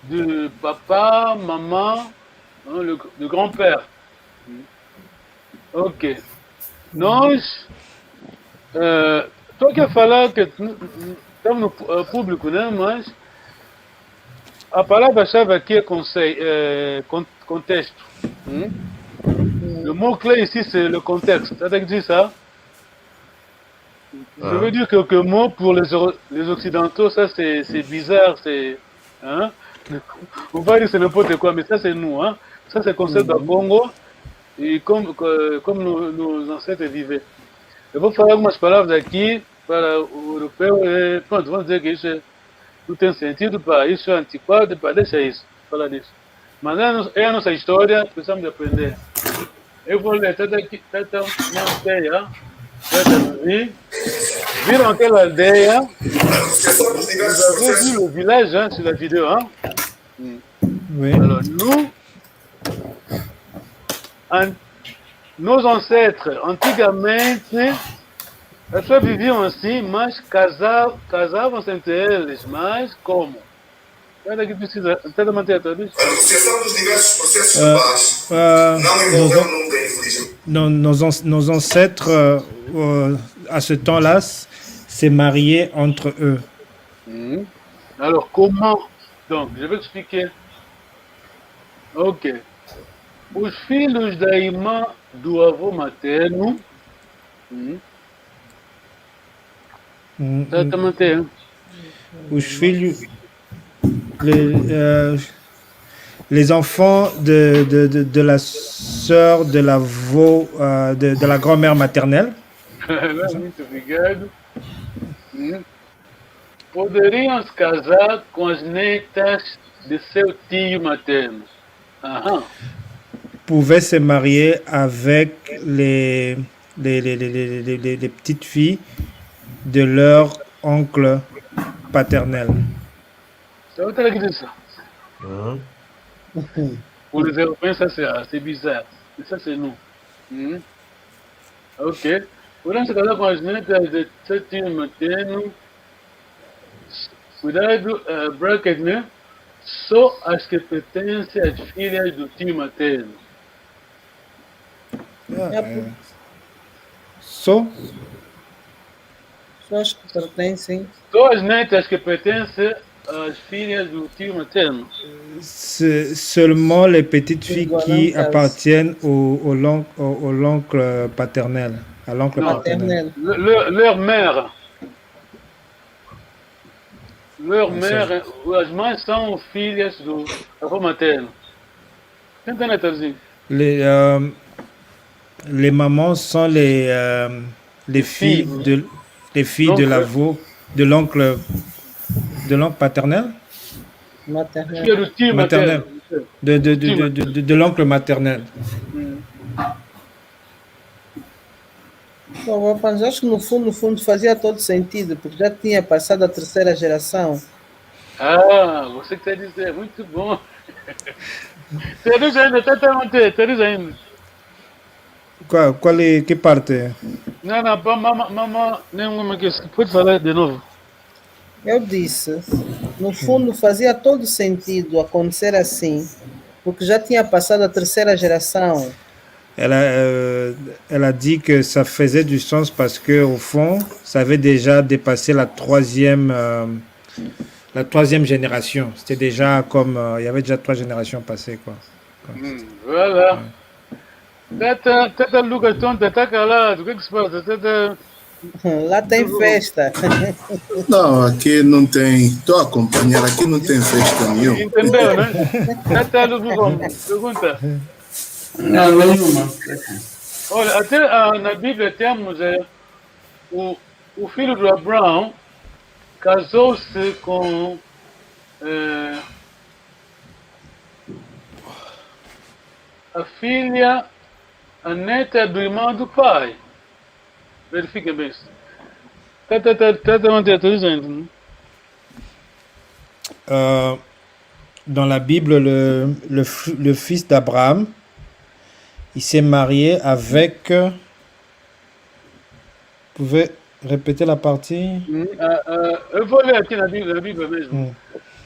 de papa, maman, hein, le, le grand-père. Ok. Nós, eh, toki a falar que estamos no eh, público, né? Mas a palavra-chave aqui é conceito, é con- contexto. Hum? Le mot-clé ici, c'est le contexte. T'as dit ça? Je veux dire quelques mots pour les, Euro- les Occidentaux, ça c'est c'est bizarre, c'est. Hein? On va dire c'est n'importe quoi, mais ça c'est nous. Hein? Ça c'est le concept de Kongo, et comme, que- comme nos, nos ancêtres vivaient. Il faut faire algumas palavras aqui para o europeu, e pronto, vamos dizer que isso é, não tem sentido, pá, isso é antiquado, pá, deixa isso, fala disso. Mas é a nos- é a nossa história, precisamos de aprender. Eu vou ler, tá daqui, tá, tá, não sei, ah, tá, tá, vi, viram aquela aldeia? Vous avez vu le village, hein, sur la vidéo, hein? Oui. Alors, nous, an- nos ancêtres, antigamente, as pessoas viviam assim, mas casa- casavam-se entre eles, mas como? Cada que precisa, cada manter a tradição. Associação dos diversos processos Euh, de paz. euh, Não nos, envolveu an- nunca em religião. nos, nos anc- nos ancêtres, euh, euh, à ce temps-là, s- se mariaient entre eux. Mhm. Alors, comment? Donc, je vais expliquer. Ok. Os filhos da irmã do avô materno. Mhm. Mm, Tá, tá, mm. manter, hein? Os filhos, les, euh, les enfants de, de, de, de la sœur de l'avô, euh, de, de la grand-mère maternelle. Muito obrigado. Mhm. Poderiam se casar com as netas de seu tio materno. Aham. Pouvaient se marier avec les, les, les, les, les, les, les, les petites filles de leur oncle paternel. Ça veut dire que c'est ça. Mhm. Pour les Européens, ça c'est ah, c'est bizarre. Mais ça c'est nous. Mhm. Ok. Poderiam se casar com as netas de seu tio materno. Cuidado, eh, bracket, né? Só as que pertencem às filhas do tio materno. Ah, Yeah, euh, só, Só as que pertencem. Só as netas que pertencem As filhas do tio materno. C'est seulement les petites filles Voilà, qui ça. Appartiennent au, au l'on- au- au l'oncle paternel, à l'oncle Non. Paternel. Paternel. Le- le- leur mère. Leur Isso. Mère, as mães são filhas do avô materno. Tenta, né, traduzir. Les, euh, les mamans sont les, euh, les filles filles, oui. De, les filles de L'oncle. L'avô, de l'oncle, de l'oncle paternel, Maternel. Filha do tio Maternel. Materno. De, de, de, Tio de, de, de l'oncle maternel. Hum. Bom, rapaz, acho que no fundo, no fundo fazia todo sentido, porque já tinha passado a terceira geração. Ah, você que está a dizer, muito bom. Traduz ainda, tenta manter, traduz ainda. Qual, qual é, que parte? Não, não, pa- mama, mama, nenhuma que pode falar de novo. Eu disse, no fundo fazia todo sentido acontecer assim, porque já tinha passado a terceira geração. Elle a, euh, elle a dit que ça faisait du sens parce que au fond, ça avait déjà dépassé la troisième, euh, la troisième génération. C'était déjà comme, euh, il y avait déjà trois générations passées, quoi. Hum, voilà. Tata, tata Lucas, tonta, tá calado, o que é que se passa? Tata, Lá tem festa. Não, aqui não tem. Estou a acompanhar, aqui não tem festa nenhuma. Entendeu, né? Tata Lucas, pergunta. Não, nenhuma. Olha, até ah, na Bíblia temos é, o, o filho de Abraão casou-se com é, a filha, a neta do irmão do pai. Verifiquem bem isso. Tá, tá, tá, tá, tá, tá, tá dizendo, né? Euh, dans la Bible, le, le, f- le fils d'Abraham, il s'est marié avec. Pouvez répéter la partie? Hum, ah, ah, eu vou ler aqui na Bíblia, na Bíblia mesmo. Hum.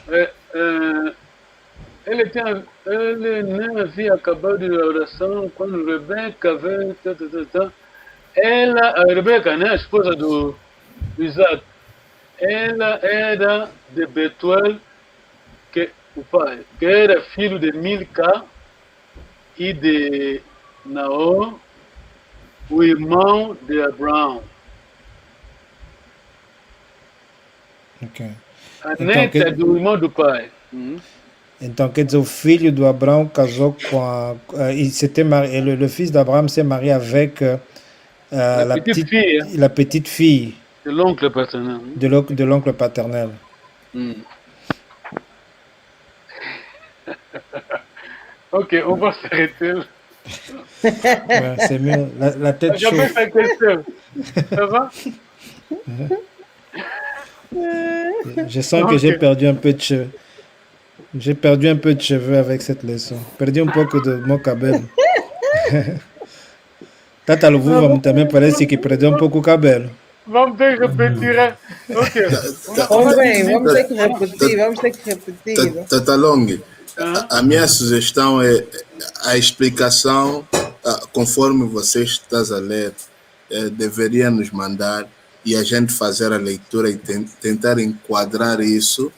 É, é, ele, tinha, ele nem havia acabado a oração quando Rebeca veio. Tá, tá, tá, tá. Ela, a Rebeca, né, a esposa do, do Isaac, ela era de Betuel, que o pai, que era filho de Milca e de Naor, o irmão de Abraão. Ok. A Então, neta que- do irmão do pai. Hum. Então, quer dizer, o filho do Abraão casou com a. Euh, il s'était marié, le, le fils d'Abraham s'est marié avec euh, La la, petite petite, fille, hein, la petite fille de l'oncle paternel. De l'oncle de l'oncle paternel. Hmm. Ok, on va s'arrêter là. Ouais, c'est mieux. La, la tête J'avais chaude. Cette question. Ça va? Je sens que j'ai Ok. Perdu un peu de cheveux. J'ai perdu un peu de cheveux avec cette leçon. Perdi un peu de mon cabelo. Tata Luvuva também parece que perdeu um pouco o cabelo. Vamos ter que repetir, hein? Ok. Vamos bem, vamos ter que repetir, vamos ter que repetir. Tata Longi, Ah, a, a minha sugestão é a explicação, ah, conforme você está a ler, eh, deveria nos mandar e a gente fazer a leitura e ten- tentar enquadrar isso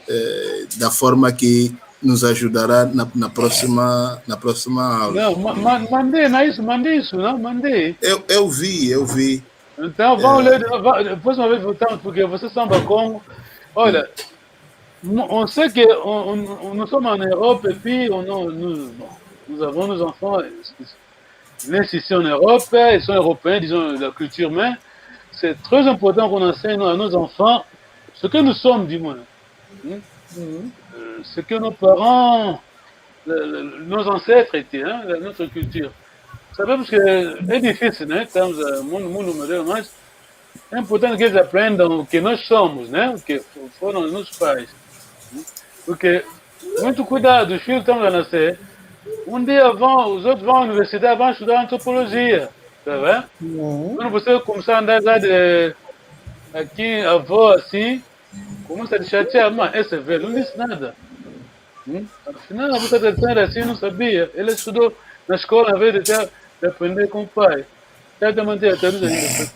eh, da forma que nos ajudará na, na próxima, na próxima aula. não, ma- ma- mandei, não é isso? Mandei isso, não? Mandei. Eu, eu vi, eu vi. Então, vamos ler. De novo. A próxima vez voltamos, porque vocês são Bakongo. Olha, on sait que on, on- on- nous sommes en Europe et puis on, a- nous, bon, nous avons nos enfants, même s'ils sont en Europe, ils sont européens, disons, de la culture, mais c'est très important qu'on enseigne à nos enfants ce que nous sommes, du moins. Hmm? Mhm. Euh, ce que nos parents, le- le- nos ancêtres étaient, hein, la- notre culture. Sabe, porque é difícil, né? Estamos a mundo, mundo moderno, mas é importante que eles aprendam o que nós somos, né? O que fo- foram os nossos pais. Porque, muito cuidado, os filhos estão a nascer. Um dia vão, os outros vão à universidade, vão estudar antropologia, tá vendo? Mhm. Quando você começar a andar já de aqui, avô assim, começa a te chatear, mas esse velho não disse nada. Hum? Afinal, você está dizendo assim, não sabia. Ele estudou na escola, ao invés de, ter, de aprender com o pai. Está a manter a teoria ainda.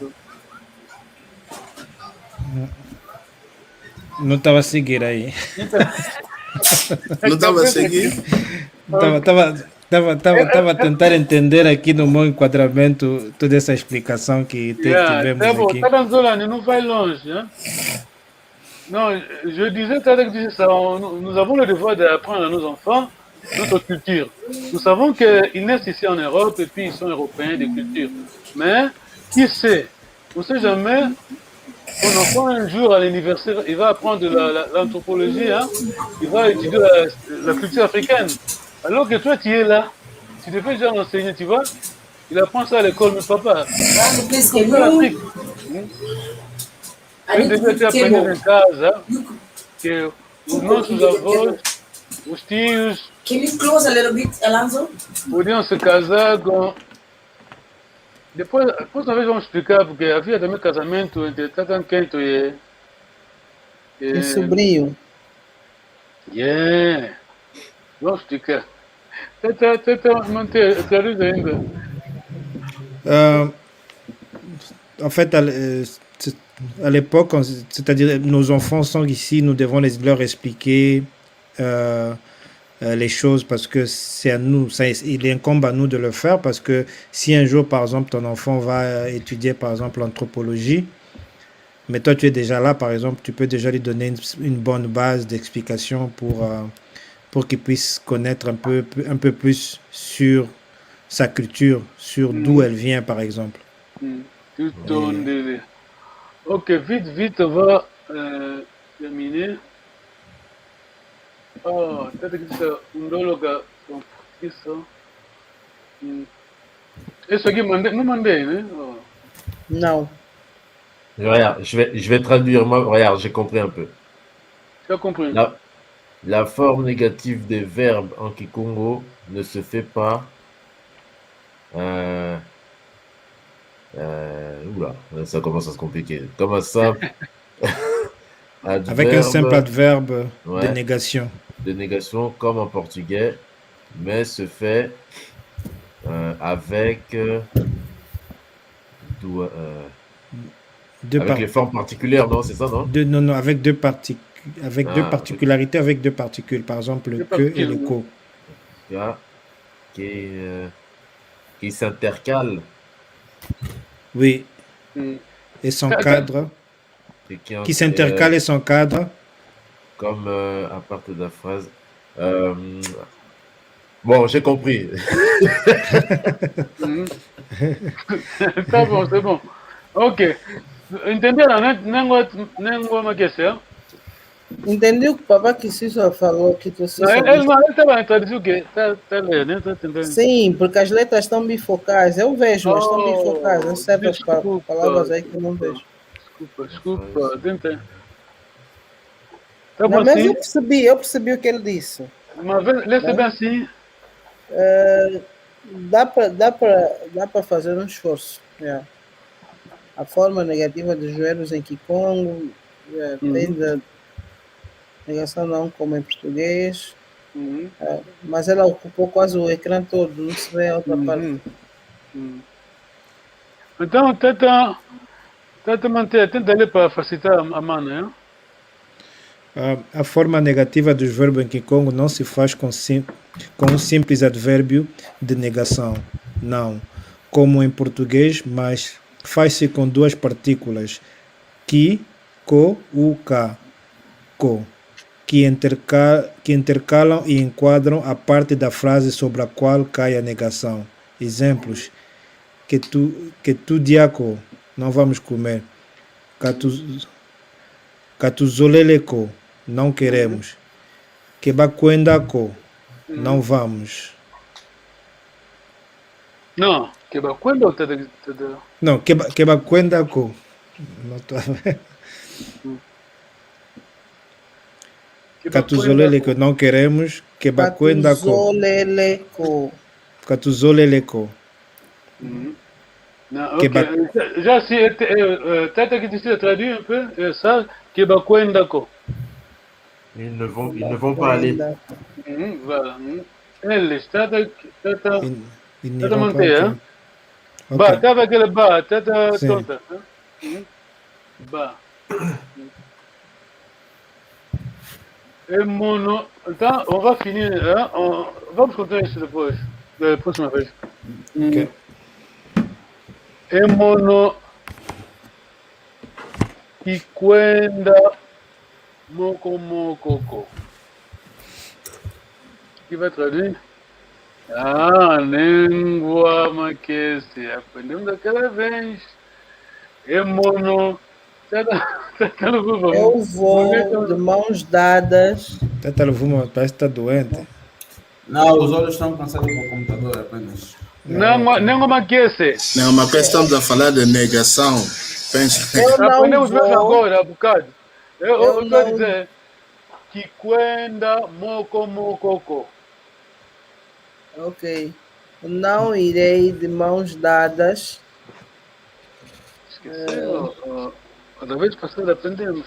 Não estava a seguir aí. Não estava a seguir? Tava, tava, tava, tava, tava a tentar entender aqui no meu enquadramento toda essa explicação que te- Yeah, tivemos tá bom, aqui. Tata Nzola, não vai longe, hein? Non, je disais, Tata que disait ça, on- nous avons le devoir d'apprendre à nos enfants notre culture. Nous savons qu'ils naissent ici en Europe et puis ils sont européens de culture. Mais qui sait, on ne sait jamais, ton enfant un jour à l'université, il va apprendre de la- la- l'anthropologie, hein, il va étudier la, la culture africaine. Alors que toi, tu es là, tu devais déjà l'enseigner, tu vois. Il apprend ça à l'école, mais papa, Can you please, c'est can pas you, l'Afrique. I Ele need to devia put ter aprendido cable. Em casa You, que os nossos avós, os tios, can you close a little bit, Alonso? Podiam se casar com. Depois, depois talvez vamos explicar, porque havia também casamento entre Tata Nkento e. E sobrinho. Yeah! Vamos explicar. Tata, Tata, manter, traduz ainda. Euh, en fait, à l- euh, c'est- à l'époque, on- c'est-à-dire nos enfants sont ici, nous devons les- leur expliquer euh, euh, les choses parce que c'est à nous, ça, il incombe à nous de le faire parce que si un jour, par exemple, ton enfant va étudier, par exemple, l'anthropologie, mais toi, tu es déjà là, par exemple, tu peux déjà lui donner une, une bonne base d'explication pour, euh, pour qu'il puisse connaître un peu, un peu plus sur sa culture, sur d'où elle vient, par exemple. Mm. Tutondele. Ok, vite, vite, on va euh, terminer. Oh, peut-être que ça, on doit le gars, son petit ça. Mm. Et ce qui m'a demandé, hein? Oh. Non. Regarde, je vais, je vais traduire. Moi, regarde, j'ai compris un peu. Tu as compris? La, la forme négative des verbes en kikongo ne se fait pas. Euh, euh, oula, ça commence à se compliquer. Comme un simple Avec un simple adverbe adverbe de Ouais. négation. De négation, comme en portugais, mais se fait euh, avec, euh, dou- euh, Deux avec par- les formes particulières, non? C'est ça, non? deux- non, non, avec deux, particu- avec deux Ah, ok. particularités, avec deux particules, par exemple le Deux que et particules, le oui. ko. Là, qui, euh, qui s'intercalent. Oui. Mm. Et son Attends. Cadre, Et qui, en- qui s'intercalent et son cadre. Comme euh, à partir de la phrase. Euh, bon, j'ai compris. Mhm. Tá bom, c'est bon. Ok. Entendeu? Não, não, não, não, não, Entendi o que o Papa Kisiso falou, que tu se Não, ele, ele não, ele estava a traduzir o quê? Tá, tá lendo, né? Tá tentando. Sim, porque as letras estão bifocais. Eu vejo, mas estão bifocais. Há certas pa- Desculpa. Palavras aí que eu não vejo. Desculpa, desculpa. Tenta. Tá Não, bom, mas eu sim. Percebi, eu percebi o que ele disse. Mas vê- lê-se bem assim. Eh, dá para dá pra, dá pra fazer um esforço. Yeah. A forma negativa dos verbos em Kikongo yeah, Uhum. tem de negação não como em português, Uhum. eh, mas ela ocupou quase o ecrã todo, não se vê a outra parte. Uhum. Uhum. Então, tenta, tenta manter, tenta ler para facilitar a, a mão, né? A, a forma negativa dos verbos em Kikongo não se faz com, sim, com um simples advérbio de negação, não, como em português, mas faz-se com duas partículas, ki, ko, u, ka, ko, que, interca, que intercalam e enquadram a parte da frase sobre a qual cai a negação. Exemplos: que tu, que tu diako, não vamos comer. Katu, katuzolele ko, não queremos. Kebakwenda ko, não vamos. Não, kebakwenda ou tata, tata. Não, keba, kebakwenda ko. Não tô... Katuzolele ko, não queremos. Kebakwenda ko. Katuzolele ko. Katuzolele ko. Mhm. Non, ok. Keba- Euh, déjà, si euh, euh, tata qui décide de traduire un peu, euh, ça, kebakwenda ko. Ils ne vont, ils ne vont pas aller. Mhm, voilà. Mhm. Eles, tata, tata, Ils, ils tata n'iront pas, manter, ok. Hein? Ok. Ba, tava aquele ba, tata Sim. Tonta. Hein? Mhm. Ba. E mono, attends, on va finir, hein, on va continuer sur le proche, le prochain page. Ok. E mono kikwenda moko moko ko. Qui va traduire? Ah, nengwa makese, aprendemos aquela vez. E mono, tata, tata Luvuma. Eu vou de mãos dadas. Tata Luvuma parece que tá doente. Não, os olhos estão cansados com o computador apenas. Nengwa, nengwa makese. Não, mas que estamos a falar de negação. Pensa. Eu não Aprendemos mesmo vou. Agora, há bocado. Eu, eu, Eu eu estou a não- dizer, kikwenda moko moko ko. Ok. Não irei de mãos dadas. Esqueceu? Ah, da vez passada aprendemos.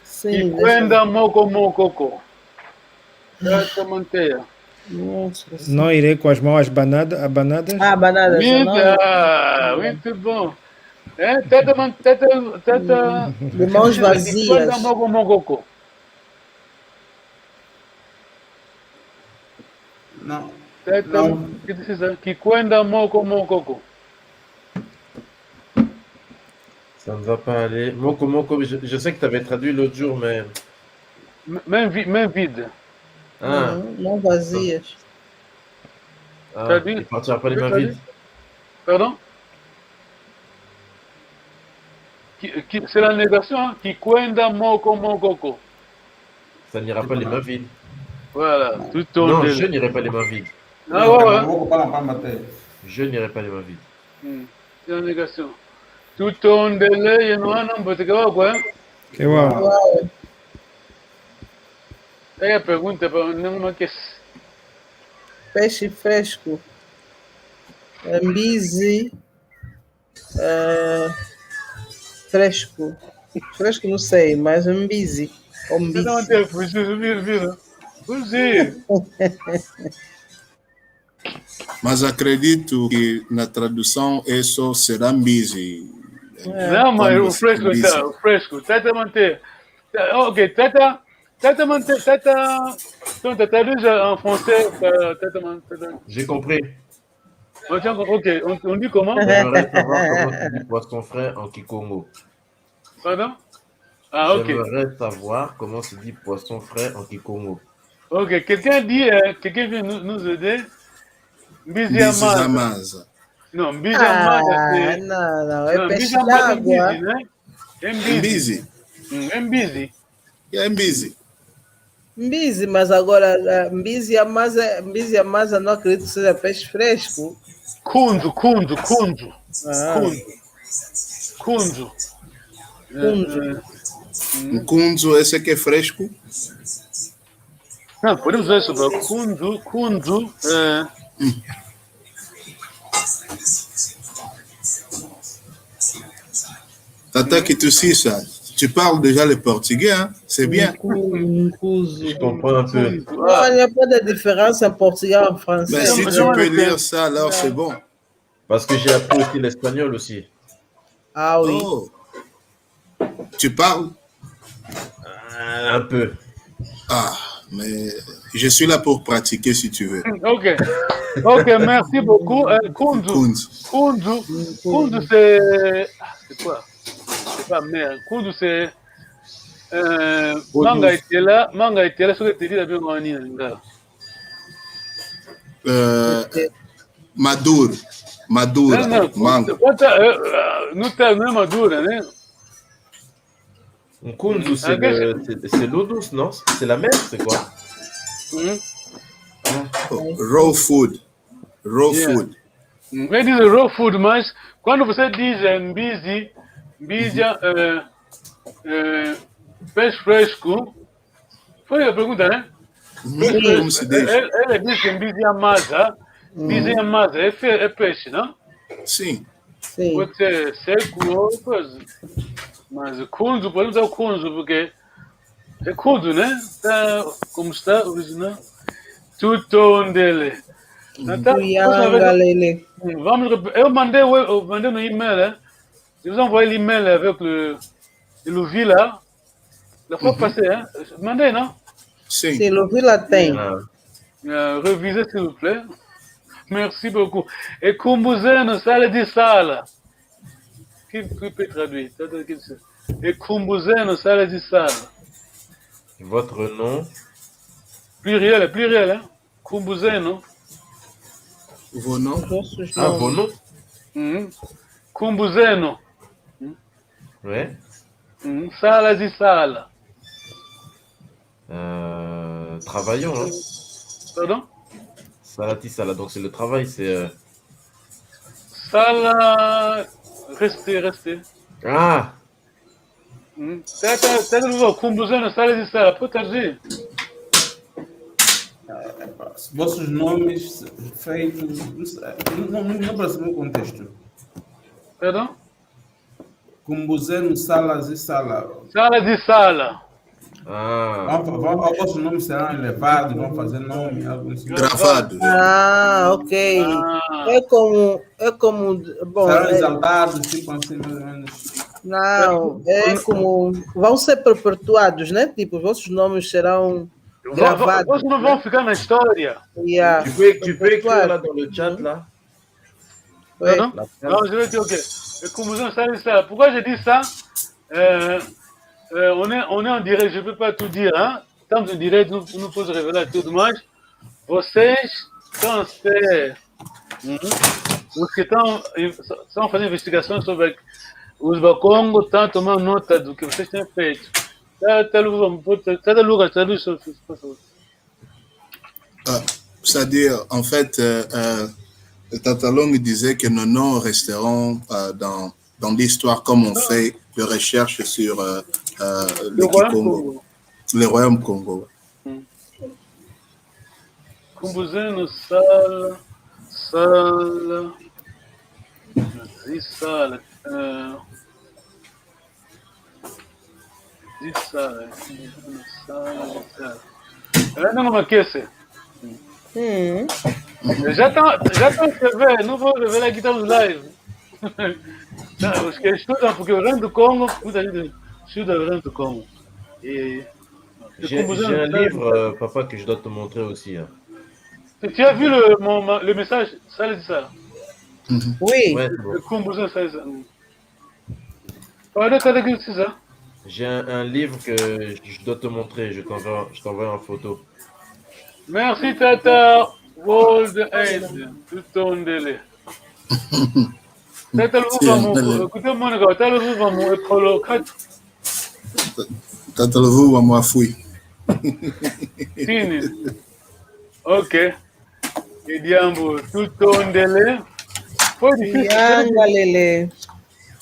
Sim, Kikwenda moko moko ko. Tata Manteia. Nossa. Não irei com as mãos abanadas, abanadas. Ah, banadas. Muito, Não. Ah, muito bom. É, tata Man-, tata, tata. De mãos vazias. Kikwenda moko moko ko. Não. Tata, Não. que precisa? Kikwenda moko moko ko. Ça ne va pas aller. Moko moko, je, je sais que tu avais traduit l'autre jour, mais M-, Main vi-, main vide. ah, Uhum, mãos vazias. ah, Traduit. Il partira pas les Oui, mains traduit. vides. Pardon? Qui, qui, c'est la négation, hein? Kikwenda moko moko ko. Ça n'ira pas les mains vides. Voilà, Non, tutondele. Je n'irai pas les mains vides. Ah ouais, ouais. Moko pala mpamba te. Je n'irai pas les mains vides. Hmm. C'est la négation. Tutondele, yeno wana mbote ke wau, hein? Que uau. Uau. Aí a pergunta para nenhuma que Peixe fresco. É mbizi. É, fresco. Fresco não sei, mas é mbizi. Ou Você não mbizi. tem fugido, vira, vira. Fugir. Mas acredito que na tradução é só será mbizi. Não, mas o fresco, tá, o fresco. Tata Manteia. Tá, ok, tata, tata Manteia, tata. Então, tata déjà en français, tata, tata Manteia. J'ai compris. Ok, on, on dit comment? J'aimerais savoir comment tu dis poisson frais en kikongo. Pardon? Ah, ok. J'aimerais savoir comment tu dis poisson frais en kikongo. Ok, quelqu'un dit, euh, quelqu'un vient nous, nous aider. Mbizi ya maza. Maza. Não, mbizi ya maza, Ah, c'est... não, não. É Não, peixe mbizi ya maza é d'água. mbizi, né? É mbizi. Mbizi. Hum, é mbizi. É mbizi. Mbizi, mas agora, ah, mbizi ya maza, mbizi ya maza não acredito que seja peixe fresco. Nkunzu, nkunzu, nkunzu. Ah. Nkunzu. Nkunzu. Nkunzu. Eh, eh, Nkunzu, esse que é fresco? Não, podemos usar isso para nkunzu, nkunzu. Eh, Tata Kitusisa, tu parles déjà le portugais, hein? C'est bien. Nku-, nkuzu. Je comprends un peu. Non, il n'y a pas de différence en portugais et en français. Mais si Não, tu não, peux não. Lire ça, alors c'est bon. Parce que j'ai appris aussi l'espagnol aussi. Ah oui. Oh. Tu parles? Euh, un peu. Ah, mais je suis là pour pratiquer si tu veux. Ok. Ok, merci beaucoup. Euh, nkunzu. Nkunzu. Nkunzu. Nkunzu, c'est... Ah, c'est quoi? C'est pas mer. Nkunzu, c'est... Euh, manga etela, manga etela, soki eteli na bino wana nini na Lingala? Euh, maduro. Maduro. Não, não. Manga. Quanto, eh, eh, não tem, não é madura, né? Nkunzu, c'est Ah, le- c'est- c'est l'eau douce, non? C'est la mer, c'est quoi? Hum? Oh, raw food. Raw Yeah. Food. Hum, ele diz raw food, mas quando você diz eh, mbizi, mbizi, eh, eh, peixe fresco, foi a pergunta, né? Uhum. Como se diz? Ele, ele diz que mbizi ya maza, mbizi ya maza é, fe- é peixe, não? Sim. Sim. Pode ser seco ou coisa. Mas o nkunzu, podemos usar o nkunzu, porque é nkunzu, né? Tá, como está original. Tutondele. Então, Kuyanga lele. hum, vamos rep-, eu mandei, eu mandei no e-mail, hein? Je vous ai envoyé l'email avec le, le Luvila. La fois passée, hein? Mandei, não? Sim. Sim, Luvila tem. Ah, Euh, revisez, s'il vous plaît. Merci beaucoup. E nkumbu zeno sala zi sala. Qui, qui peut traduire? T'as, t'as, qu'est-ce que c'est? E nkumbu zeno sala zi sala. votre nom. Pluriel, pluriel, hein? Nkumbu zeno. Vos noms. Vossos Ah, vos nomes. noms. Mhm. Nkumbu zeno. Ouais. Mhm. Sala zi sala. Euh, travaillons, hein. Pardon? Sala zi sala, donc c'est le travail, c'est. Euh... Sala. Restez, restez. Ah, Mhm. Tata, tata Luva, nkumbu zeno sala zi sala. Pode traduzir? Vossos nomes feitos. Não, não, não parece no contexto. Pardon? Nkumbu zeno sala zi sala. Sala zi sala. Ah, Vão, vão, os vossos nomes serão elevados, vão fazer nome, algo assim. Gravado. Ah, ok. Ah, É como, é como, bom, Serão é- exaltados, tipo assim, mais ou menos. não, é como, vão ser perpetuados, né? Tipo, os vossos nomes serão vão, vão, gravados, vossos nomes vão ficar na história. Yeah. tu peux, tu peux écrire Pourquoi? Là dans le chat, là. Ouais. Pardon? La Non, je vais dire, ok. E nkumbu zeno sala zi sala. Pourquoi je dis ça? Euh, euh, on est, on est en direct, je peux pas tout dire, hein. Estamos em direto, não, não posso revelar tudo, mas vocês estão a ser, uhum, os que estão, estão fazendo investigações sobre os Bakongo, estão a tomar nota do que vocês têm feito. Tá, tá, Luva, tá, tá, Lucas, tá, Luva, por favor. Ah, c'est-à-dire, en fait, euh, euh, le Tatalong disait que nos noms resteront euh, dans, dans l'histoire comme on fait de recherche sur euh, euh, Le le royaume Kikongo, Kongo. Le royaume Kongo. Nkumbu zeno sala, sala, zi sala, euh, zi sala, sala, zi sala. Eh, non, non, mais qu'est-ce que c'est? Hum. J'attends, j'attends que je vais, nous vamos revelar aqui, estamos live. Não, os que estudam, porque eu venho do Congo, muita gente estuda, eu venho do Congo. E J'ai j'ai un livre, euh, papa, que je dois te montrer aussi, hein. Tu as vu le, mon, ma- le message? Sala zi sala. Oui. Ouais, c'est bon. Le nkumbu zeno sala zi sala. Pardon, t'as dit que c'est ça? J'ai un, un livre que je dois te montrer. Je t'envoie, je t'envoie en photo. Merci, Tata World Aid. Tutondele. Tata Luva mu, écoutez, mon gars, Tata Luva mu, e polo kat. Tata Luva mu afui. Tini. Ok. E diambu, tutondele. Foi difícil. Yangalele.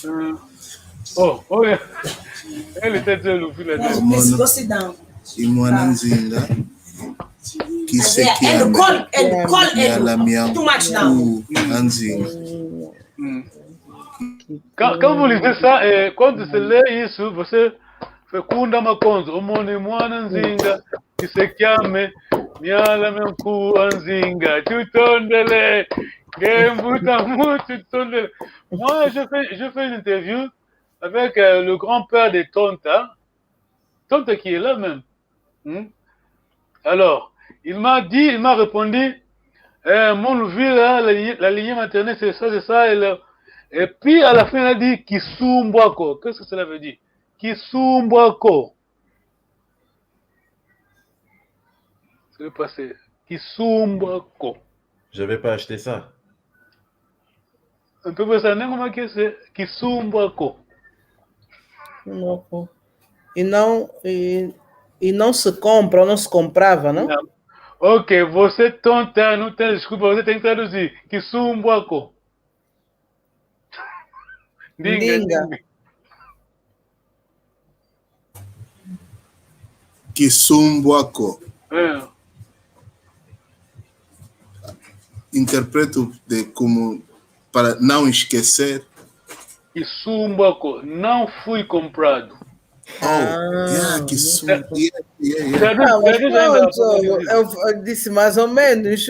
Euh, oh, oh, yeah. Elle était de l'ouvrir la Please go sit down. I mwana Nzinga. Yeah, and call and call Miala and mia too much now. Nzinga. Mm. Quand, quand vous lisez ça, eh, quand vous lisez isso, você fecunda makonzo, omoni mwana Nzinga, kisekiame, miala mia nkuwu a Nzinga, tutondele, nge mbuta muntu, tutondele. Moi, je fais, je fais une interview avec euh, le grand-père de Tonta. Tonta qui est là même. Hmm? Alors, il m'a dit, il m'a répondu, eh, mon Luvila, la, la lignée maternelle, c'est ça, c'est ça. Et, le- et puis, à la fin, il a dit, Kisumbwako. Qu'est-ce que cela veut dire? Kisumbwako. C'est le passé. Kisumbwako. J'avais pas acheté ça. Un peu près ça, non, comment que c'est? Kisumbwako. Não. E não, e, e não se compra, ou não se comprava, não? Não. Ok, você Tonta, não tem desculpa, você tem que traduzir. Kisumbwako. Ndinga, Ndinga. ndinga. Kisumbwako. É. Interpreto de como para não esquecer. Kisumbwako, não fui comprado. Oh, yeah, Kisum. Yeah, yeah, yeah. Traduz, Ah, mas traduz ainda. pronto, eu, eu disse mais ou menos.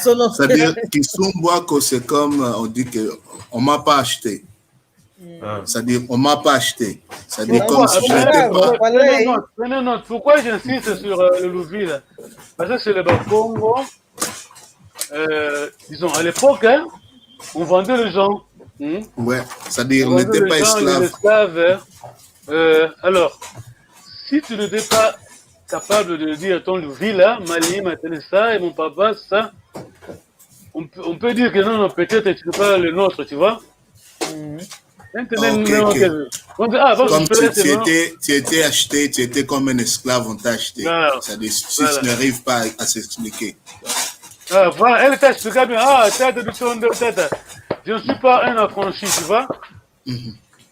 Só não C'est-à-dire, Kisumbwako, c'est comme euh, on dit que on m'a pas acheté. C'est-à-dire, on m'a pas acheté. C'est-à-dire, comme si je n'étais pas. Prenez note, prenez note. Pourquoi j'insiste sur euh, le Luvila? Parce que c'est le Bakongo. Euh, disons, à l'époque, hein, on vendait les gens. Hmm? Ouais, c'est-à-dire, on n'était pas esclave. Esclave, hein. Euh, alors, si tu n'étais pas capable de dire ton Luvila, Mali, Matene ça, et mon papa, ça, on peut, on peut dire que non, non, peut-être tu n'es pas le nôtre, tu vois. Maintenant, ah, ok, ok. On dit, ah, bon, comme tu, tu étais, tu étais acheté, tu étais comme un esclave, on t'a acheté. Voilà. Ça, si tu n'arrives pas à, à s'expliquer. Ah, voilà, elle t'a expliqué bien. Ah, tata, tu tournes de tête. Je ne suis pas un affranchi, tu vois.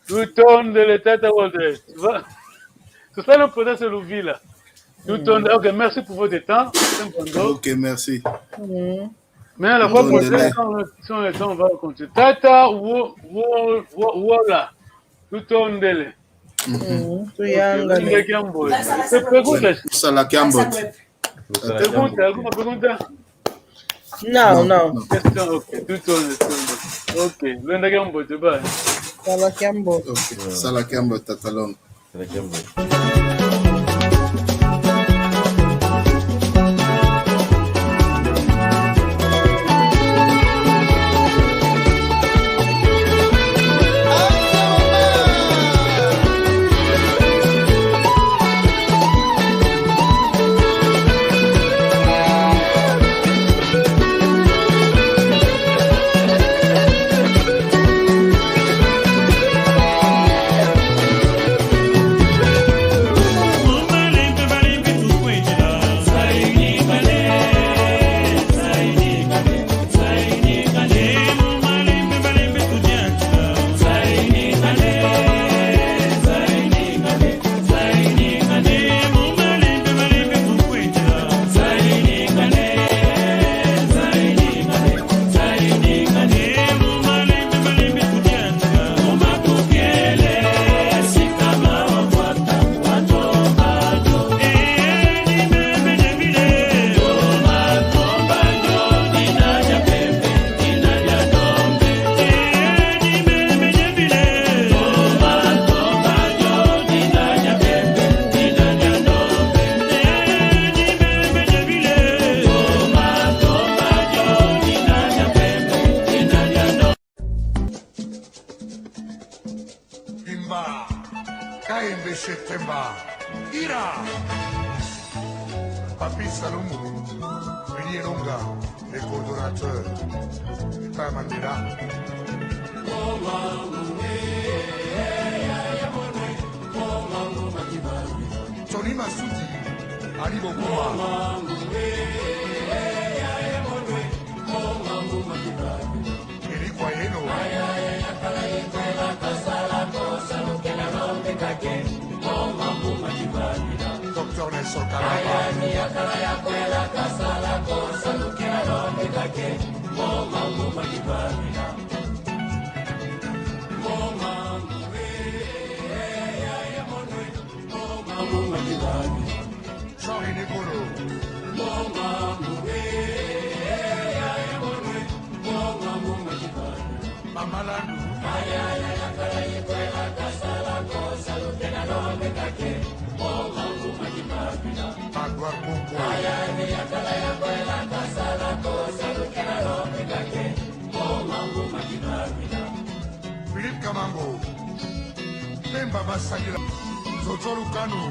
Tout tourne de tête à Walter, tu vois. C'est ça l'importance de Luvila. Tout tourne. Ok, merci pour votre temps. Ok, merci. Mais à la fois, quand on a le temps, on va continuer. Tata, wo, wo, wo, wola. Tutondele. Tuyanga. Ndenge ya mbote. Pergunta. Sala ya mbote. Pergunta, alguma pergunta? Não, não. Questão, ok. Tutondele, tutondele. Ok. Lwenda ya mbote, bye. Sala ya mbote. Ok. Sala ya mbote, tata Longo. Bimba, K M B C Temba, Ira, Papi Salumu, Willy Elonga, le coordonnateur, Epa Mandela. Tony Masudi, Ali Bokuma. Elikwa yeno. Docteur Nelson Kalamba. Jean René Bolo. Mama Landu. Magloire Koko. Philippe Kamango. Pemba Basangila. Jojo Lukanu.